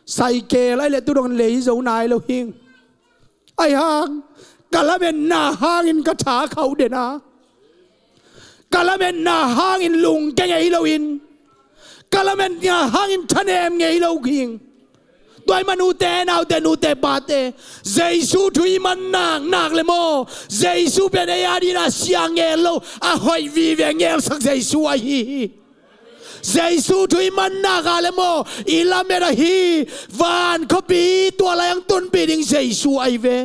Saikel ahih leh tu dong lei zo nai lo hi ung. Ahi hang ka lametna hangin ka tha khauh den a, ka lametna hangin lungke ngei lo in, ka lametna hangin thanem ngei lo hi ung. Tua ahih man ute naute, nute pate, Jesu thu i man nak nak le maw, Jesu pen ei a dingin a sia ngel lo, a hoih vive ngelsak Jesu ahi hi. Jesu thu i man nak a le maw, i lamet ahi, van khuapi tua lai hong tunpih ding Jesu ahi ve.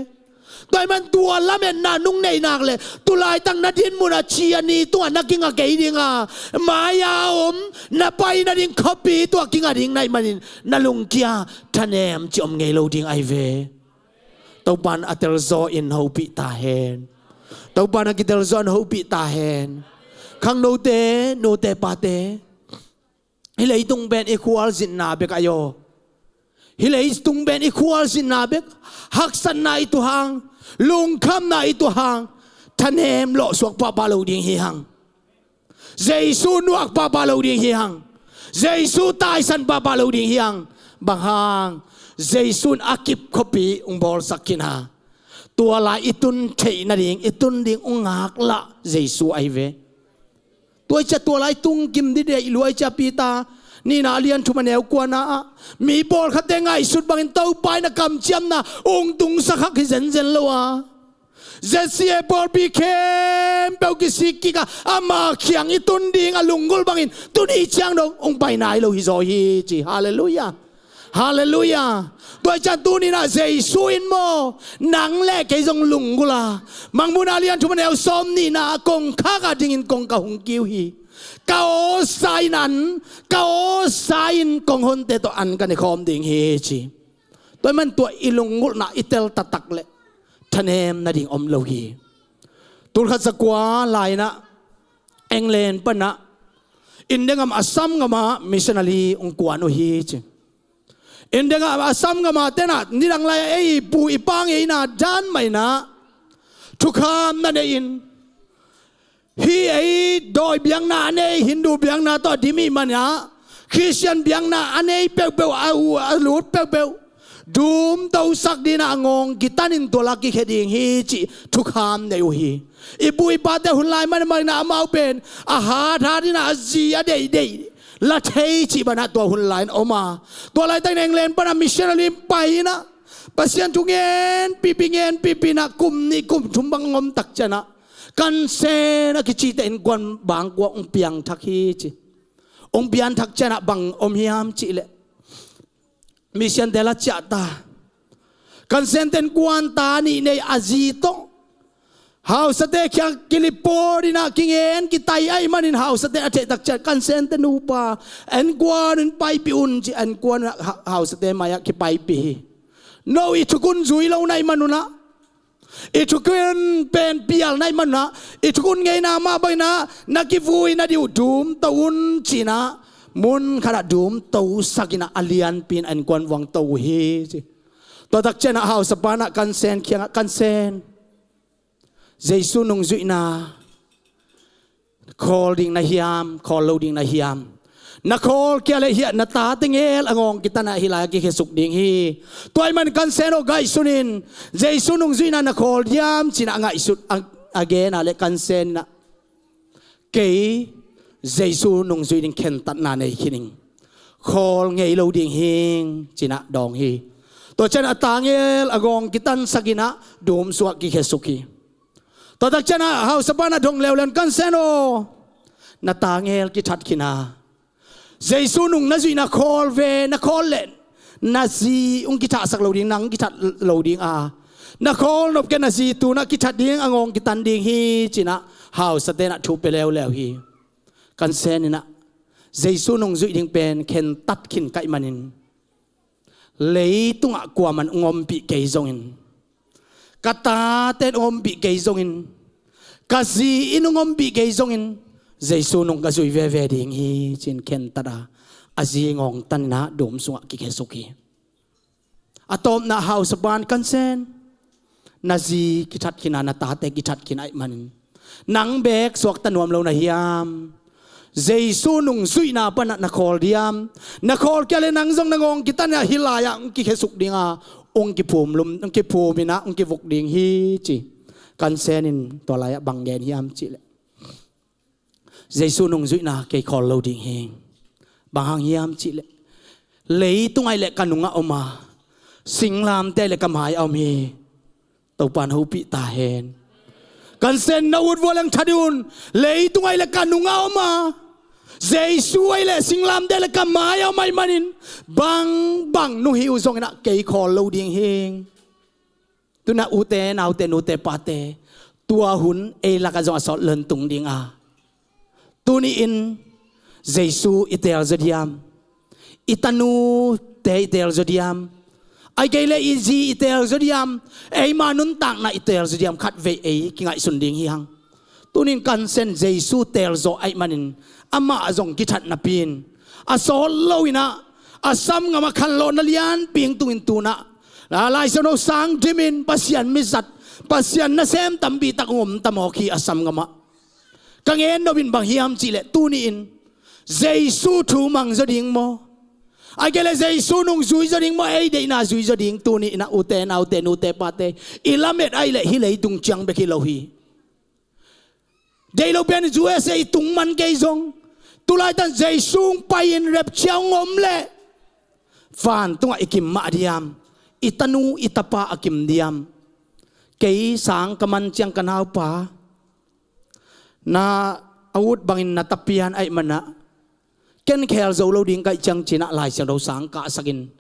Tua ahih man tua lametna nung neih nak le, tu laitak na dinmun a ci a ni tungah na kinga kei ding a, mai-a om na pai nading khuapi tua kinga ding na hih manin, na lungkia thanem cih om ngei lo ding ahi ve. Topa in a telzaw in hopih ta hen. Topa in a kitelzaw in hopih ta hen. Khangnote, nute pate, hih leitung pen i khualzinna bek ahi aw. Hih leitung pen i khualzinna bek, haksatna i tuah hang, lungkhamna i tuah hang, thanem lawhsuak pahpah lo ding hi hang. Jesu nuak pahpah lo ding hi hang. Jesu taisan pahpah lo ding hi hang. Bang hang? Jesu in a kip khuapi hong bawlsak khin a, tua lai i tun theih nading, i tun ding hong ngaklah Jesu ahi ve. Tua ahih ciang tua lai tung kim ding deih lua ahih ciang Peter nihna a lian thum a neu kuana ah, mi pawlkhatte ngaihsut bangin Topa in a kamciamna hong tungsak hak hi zenzen lo a, Z C A pawlpi khempeuh kisik kik a, ama kiang i tun ding a lunggulh bangin tuni ciang dong hong pai nai lo hi zaw hi ci. Halleluia. Halleluia. Tua ahih ciang tuni-in ah Jesu in maw, nang le kei zong lunggulh a, Mangmuhna a lian thum a neu sawm nihna ah kongkhak a dingin kong ka hong kiu hi. Ka awsa in an, ka awsa in konghonte tawh an ka nekhawm ding hi ci. Tua ahih man tua i lunggulhna i tel taktak leh thanem nading om lo hi. Tulkhat zakua lai-in ah England pan ah India gam Assam gamah missionary hong kuan uh hi ci. India gam Assam gamah ten ah nidang lai-a ei pu i pa ngeina dan mah in ah thukham na nei-in, hih ei dawi biakna a nei, Hindu biakna tawh a dim i hih man ah Khristian biakna a nei peuhpeuh, a u a lut peuhpeuh dumtosak dingin ah a ngawng kitanin tua la kikhia ding hi cih thukham nei uh hi. I pu i pate hun lai man mah in ah amau pen a hathat in ah a zi a deihdeih La thei cih banah tua hun lai-in om a, tua laitakin England panah missionary in pai inah Pasian thu ngen pipi ngen pipi inah kum nih kum thum bang om tak cianah Kansen a kicite innkuan bangkua hong piangthak hi ci. Hong piangthak cianah bang om hiam cihleh, mission te la ciah ta. Kansen te innkuan ta nih nei a zi tawh hausate kiang kilipawt inah kingen kitai ahih manin hausate a theihtak ciah Kansen te nupa, innkuan un paipih un ci, innkuan un ah ha-, hausate mai-ah kipaipih hi. No i thukhun zui lo na hih manunah, i thukhun pen pial na hih manunah, i thukhun ngeina mah banginah na kivui na dih uh dumto un cinah mun khatah dumto sakinah a lianpi in innkuan vuangto uh hi ci. Tua tak cianah hausapa inah Kansen kiangah, Kansen, Jesu nungzuihna khawl ding na hiam, khawl lo ding na hiam? Na khawl kei leh hiah na tate ngel a ngawng kitanah hih lai-ah kikhesuk ding hi. Tua ahih man Kansen aw, ngaihsun in, Jesu nungzuihna na khawl diam cinah a ngaihsut a, a genah leh Kansen inah, kei Jesu nungzui ding khentatna nei khin ing. Khawl ngei lo ding hing cinah dawng hi. Tua cianah a tangel a ngawng kitansak inah dum sungah kikhesuk hi. Tua tak cianah hausapa inah dong leuleu in, Kansen aw, na tangel kithat khin a, Jesu nung na zuihna khawl ve, na khawl leh na zi hong kithahsak lo ding, nang kithat lo ding a, na khawl nop kei na zi tunah kithat ding, a ngawng kitan ding hi cinah hausate inah thu pia leuleu hi. Kansen inah, Jesu nungzuih ding pen khentat khin ka hih manin, leitungah kuaman hong ompih kei zongin, ka tate in hong ompih kei zongin, ka zi in hong ompih kei zongin, Jesu nung ka zui veve ding hi ci-in khentat a, a zi ngawng tan inah dum sungah kikhesuk hi. A tawpna hausapa in, Kansen, na zi kithat khin a, na tate kithat khin ahih manin, nang bek suakta nuam lo na hiam? Jesu nungzuihna panah na khawl diam? Na khawl kei leh nang zong na ngawng kitanah hih lai-ah hong kikhesuk ding a, hong kiphum lum, hong kiphum inah hong kivuk ding hi ci. Kansen in tua lai-ah bang gen hiam cihleh, Jesu nungzuihna kei khawl lo ding hing. Bang hang hiam cihleh, leitung ahih leh ka nungah om a, singlamteh ahih leh ka mai-ah om hi. Topa'n hopih ta hen. Kansen, na ut vua leng tha dih un. Leitung ahih leh ka nungah om a, Jesu ahih leh singlamteh ahih leh ka mai-ah om ahih manin, bangbang nung hi uh zongin ah kei khawl lo ding hing. Tu-in ah ute naute, nute pate, tua hun ei lakah zong a sawt lo-in tung ding a, tuni-in Jesu i teel zaw diam? I tanute i teel zaw diam? Ahih kei leh i zi i teel zaw diam? Eima nuntakna i teel zaw diam? Khatvei ei kingaihsun ding hi hang. Tuni-in Kansen Jesu teel zaw ahih manin amah zong kithat napi-in a sawt lo-in ah, a sam ngamah khanlawhna lianpi hong tungin tu-in ah, Lai Siangtho sang dimin Pasian mizat, Pasian nasem tampi tak hong om ta mawk hi a sam ngamah. Ka gen nop in bang hiam cih leh, tuni-in Jesu thu mang zaw ding maw? Ahih kei leh Jesu nung zui zaw ding maw? Ei deihna zui zaw ding? Tuni-in ah ute naute, nute pate, i lamet ahih leh hih leitung ciang bek hi lo hi. Deih lo pen U S A i tung man kei zong, tu laitak Jesu hong pai-in rapture hong om leh vantungah i kim mah diam? I tanu i tapa a kim diam? Kei sang ka man ciang ka naupa, na a ut bangin na tapian ahih manin ah, ken khel zo lo ding ka hih ciang ci-in ah Lai Siangtho sang kahsak in,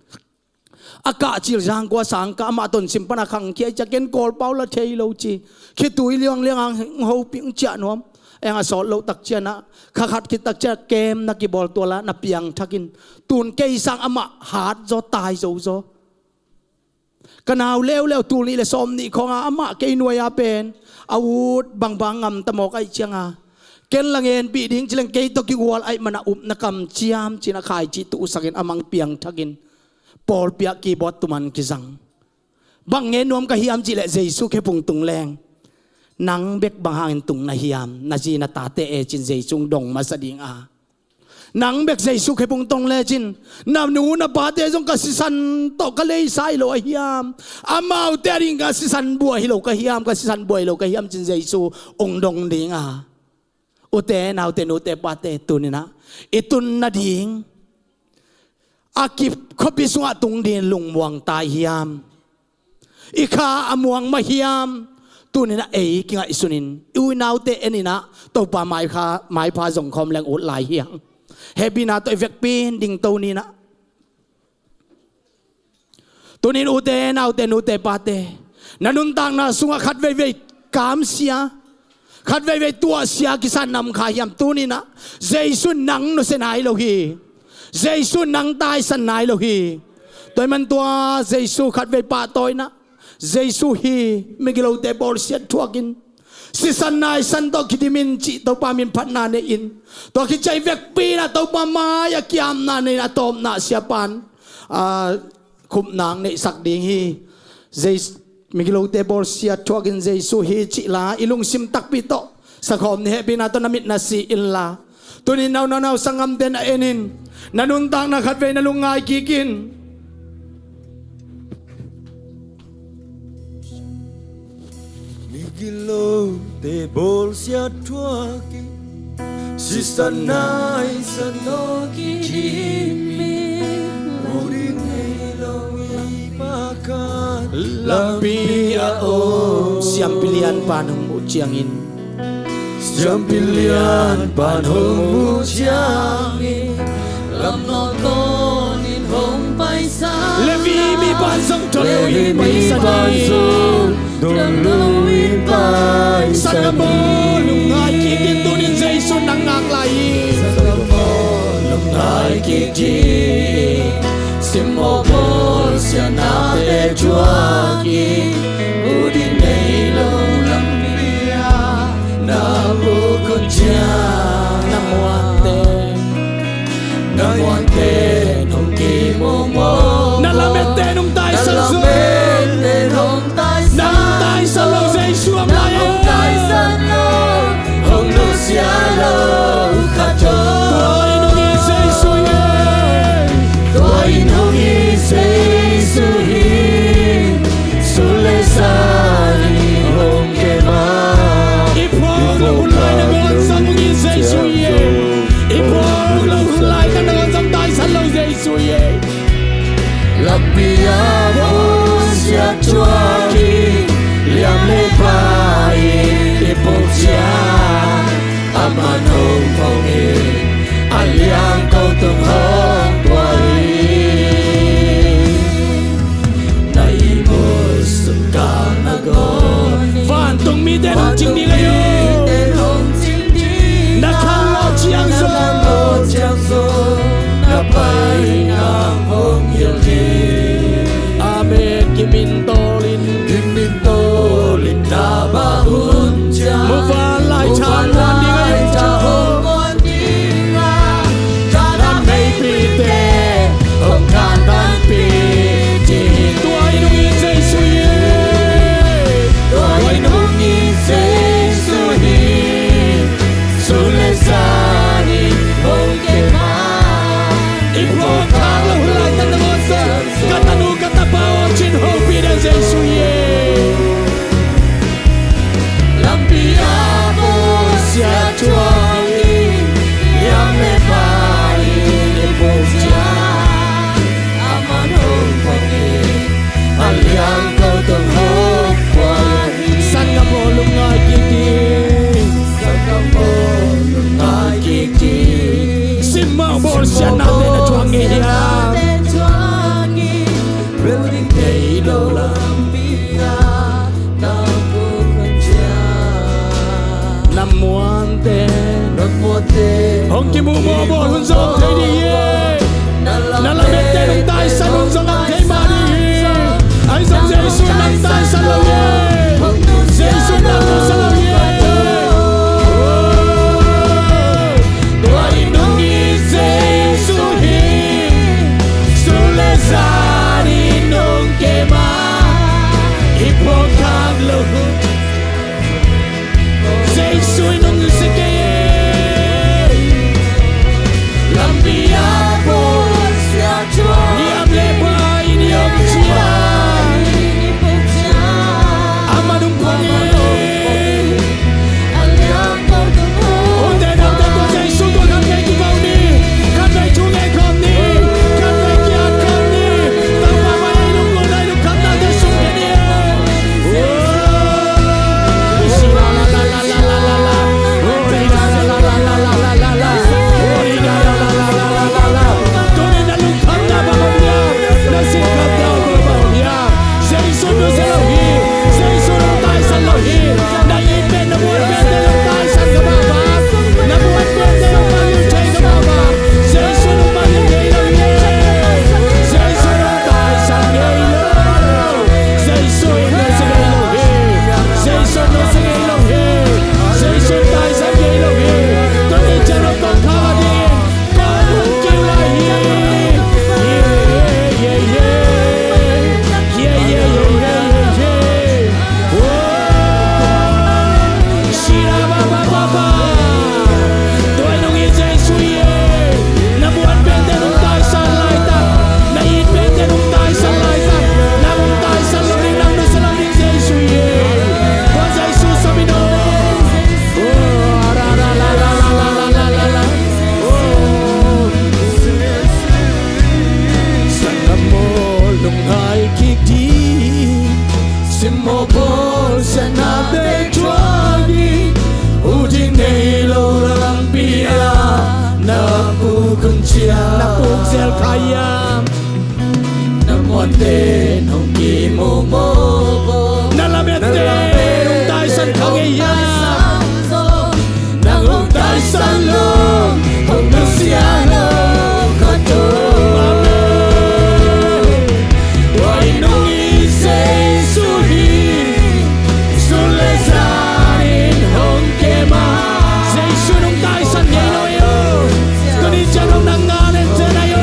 a kah cil zangkua sang kah, amah tonsim pan a khangkhia ahih ciang ken Kawlpau la thei lo ci. Khitui liangliang hong hopih, hong ciah nuam. Eng a sawt loh tak ciang ah, kha khat khit tak ciang ah kem na kibawl tual a, na piangthak in. Tu-in kei sang amah hat zaw, tai zo zaw. Ka nau leuleu tul nih le sawm nih khawng a, amah kei nuai-a pen a ut bangbang ngam ta mawk ahih ciang a, ken la ngenpih ding ci leng kei tawh kigual ahih manin ah upna kamciam ci-in ah khaici tuhsak in, amah hong piangthak in, pawlpi ah keyboard tuman kizang. Bang gen nuam ka hiam cih leh, Jesu khephung tung leng nang bek bang hangin tung na hiam? Na zi na tate e cin Jesu hong dong masa ding a, nang bek Jesu khephung tung lecin, na nu na pate zong ka sisan tawh ka leisa hi lo ahi hiam? Amaute a ding ka sisan bua hi lo ka hiam, ka sisan bua hi lo ka hiam cin Jesu hong dong ding a. Ute naute nute pate, tuninah i tun nading a kip khuapi sungah tung ding lungmuang tai hiam? I kha a muang mah hiam? Tuninah ei kingaihsunin i unaute eninah Topa maipha, maipha zongkhawm leng ut lai hiang. Hehpihna tawh i vekpi in dingto ninah. Tunin ute naute nute pate, na nuntakna sungah khat veivei kamsia, khat veivei tuahsia kisa nam kha hiam? Tuninah Jesu nang nusia nai lo hi. Jesu nang taisan nai lo hi. Tua ahih man tua Jesu khat vei pahtawina, Jesu hi, migilote bawlsiat thuakin, sisan naisan tawh kidimin cih Topa min phatna nei-in, tua khit ciang i vekpi inah Topa mai-ah kiamna nei-in a tawpna siapan, ah, khupna ang neihsak ding hi. Jesu, migilote bawlsiat thuakin Jesu hi cih la i lungsim takpi tawh sakhawm ni. Hehpihna tawh na mit na si inla, tunin na u na nau sanggamte na enin, na nuntakna khatvei na lungngai kikin. Migilote bawlsiat thuakin, sisan naisan tawh kidimin, lampi a om siampi lianpan hong muh ciangin, siampi lianpan hong muh ciangin, lam nawltawnin hong paisan. Levi mipan zong thon loin paisan hi. Thon loin paisan hi. Sanggambaw, lungngai kikin, tunin Jesu nang ngak lai hi. Sanggambaw, lungngai kikin, simmawh bawlsiatnate thuakin, ut ding nei lo lampi ah na buk hun ciang, na muante, na muante nong kimawhmawh, na lametten hong taisan zo. Nang taisan lo Jesu om lai e. Hong nusia lo khat om. Tua in hong it Jesu hi e. Tua in hong it Jesu hi. Sum le zan in hong kem a, i phuak loh hun lai nangawn zong hong it Jesu hi e. I phuak loh hun lai khat nangawn zong taisan lo Jesu hi e. Lampi ah bawlsiat thuakin, lian le pai in i puk ciang, aman hong phong in, a liang ko tung hong pua hi. Na ihmut sung kal nangawn in, vantung mite hong cing ding hi. Na khangno ciang zong, na paina hong hilh hi. Amen. Kimin tawlin, kimin tawlin na bah hun ciang, muvanlai Cha hong muan ding a, Canaan meipite hong khantanpih ding hi. Tua in hong it Jesu hi. Tua in hong it Jesu hi. Sum le zan in hong kem a, i phuak khak loh hun lai khat nangawn zong, ka tanu ka tapa aw, ci-in hopih ding Jesu hi. Lampi ah bawlsiat thuakin, lian le pai in i puk ciang, aman hong phong in, a liang ko tung hong pua hi. Sanggambaw, lungngai kik in. Sanggambaw, lungngai kik in. Simmawh bawlsiatnate na thuak ngei hiam? Building nei lo lampi ah na buk hun ciang, na muante, na muante hong kimuhmuh bawl hun zong thei ding hi. Na lametten hong taisan hun zong a thei mah ding hi. Ahi zong Jesu nang taisan lo hi. Jesu nang nusia lo hi. Tua in hong it Jesu hi. Sum le zan in hong kem a, i phuak khak loh hun Jesu in hong nusia kei hi. Lampi ah Na pukzel kha hiam? Na muanten hong kimuhmuh, na lamette hong taisan kha ngei hiam? Nang hong taisan lo, hong nusia lo khat om. Amen. Tua in hong it Jesu hi. Sun le zan in hong kem a, Jesu in hong taisan ngei lo hi. Tuni ciang hong nang ngah leh cia na hi.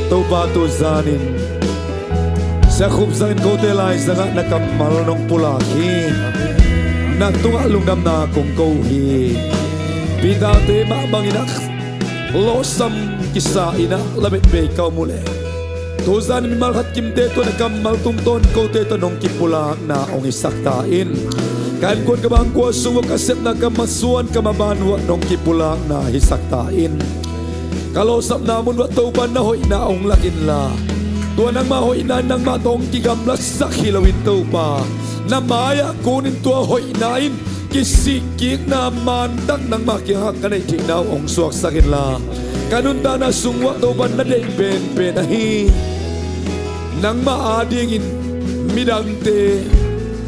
Topa, tu zanin Sia Khup zangin kote laizangah na kammal nong pulak hi. Na tungah lungdamna kong ko hi. Peter-te mah bangin ah lawhsam kisa in ah lamet bei ka om uh leh, tu zanin mimal khat kimte tungah na kammal tungtawn kote tungah nong kipulakna hong hisak ta in. Ka innkuan ka bangkua sung uah ka sepna ka masuan ka maban uah nong kipulakna hisak ta in. Ka lawhsapna mun uah Topa na hoihna hong lak inla, tua nangmah hoihna in nangmah tawh hong kigamlasak hi loin Topa, na mai-ah kunin tua hoihna in kisikkikna mantak nangmah kiangah ka neih theihna uh hong suaksak inla, ka nuntakna sung uah Topa na deih penpen ahi nangmah adingin midangte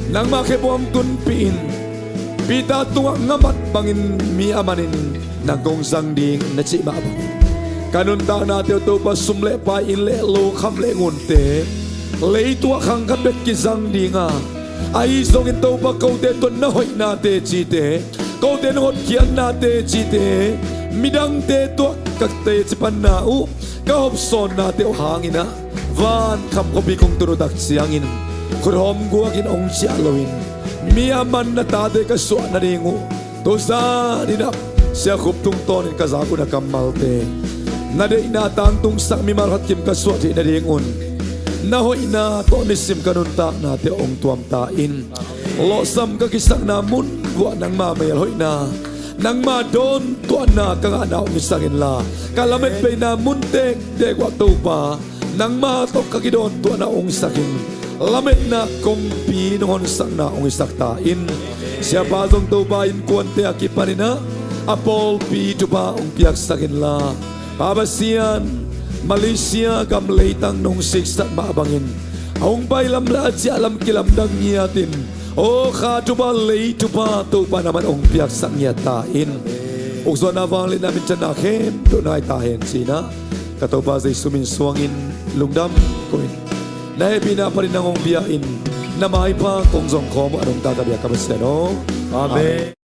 nangmah khephuang tunpih in, Peter tungah ngamat bangin mi a manin nang kong zang ding na cih mah bangin, ka nuntaknate uh Topa, sum le pai, inn le lo, kham le ngunte, leitungah khang khat bek kizang ding a, ahi zongin Topa, kote tungah na hoihnate cihte, kote nong hotkhiatnate cihte, midangte tungah ka teci panna uh, ka hopsawnnate uh hangin ah van kham khuapi kong tun uh tak ciangin khuthawm guakin hong ciah loin, mi a man na tate ka suah nading uh tu zanin ah Sia Khup tungtawnin ka zak uh na kammalte na deihna tangtungsak mimal khat kim ka suah theih nadingun, na hoihna tawh nisim ka nuntaknate hong tuam ta in. Lawhsam ka kisakna mun uah nangma mel hoihna, nangma dawntuahna ka ngahna hong hisak inla, ka lamet beina mun tektek uah Topa, nangma tawh ka kidawntuahna hong hisak in. Lametna kongpi nong honsakna hong hisak ta in. Siapa zong Topa, innkuante a kipanin ah a pawlpi thupha hong piaksak inla, Pa Pasian, Malaysia gam leitang nong siksak mah bangin a hong pai lam le a ciah lam kilamdang ngiatin, aw Kha thupha, lei thupha Topa na mah hong piaksak ngiat ta in. Ukzuahna, vangliatna, minthanna khempeuh nai ta hen ci-in ah ka Topa Jesu min suangin lungdam ko-in, na hehpihna panin nang hong bia in, na maipha kong zong khawm uh a nungta ka biak ka Pasian aw. Amen.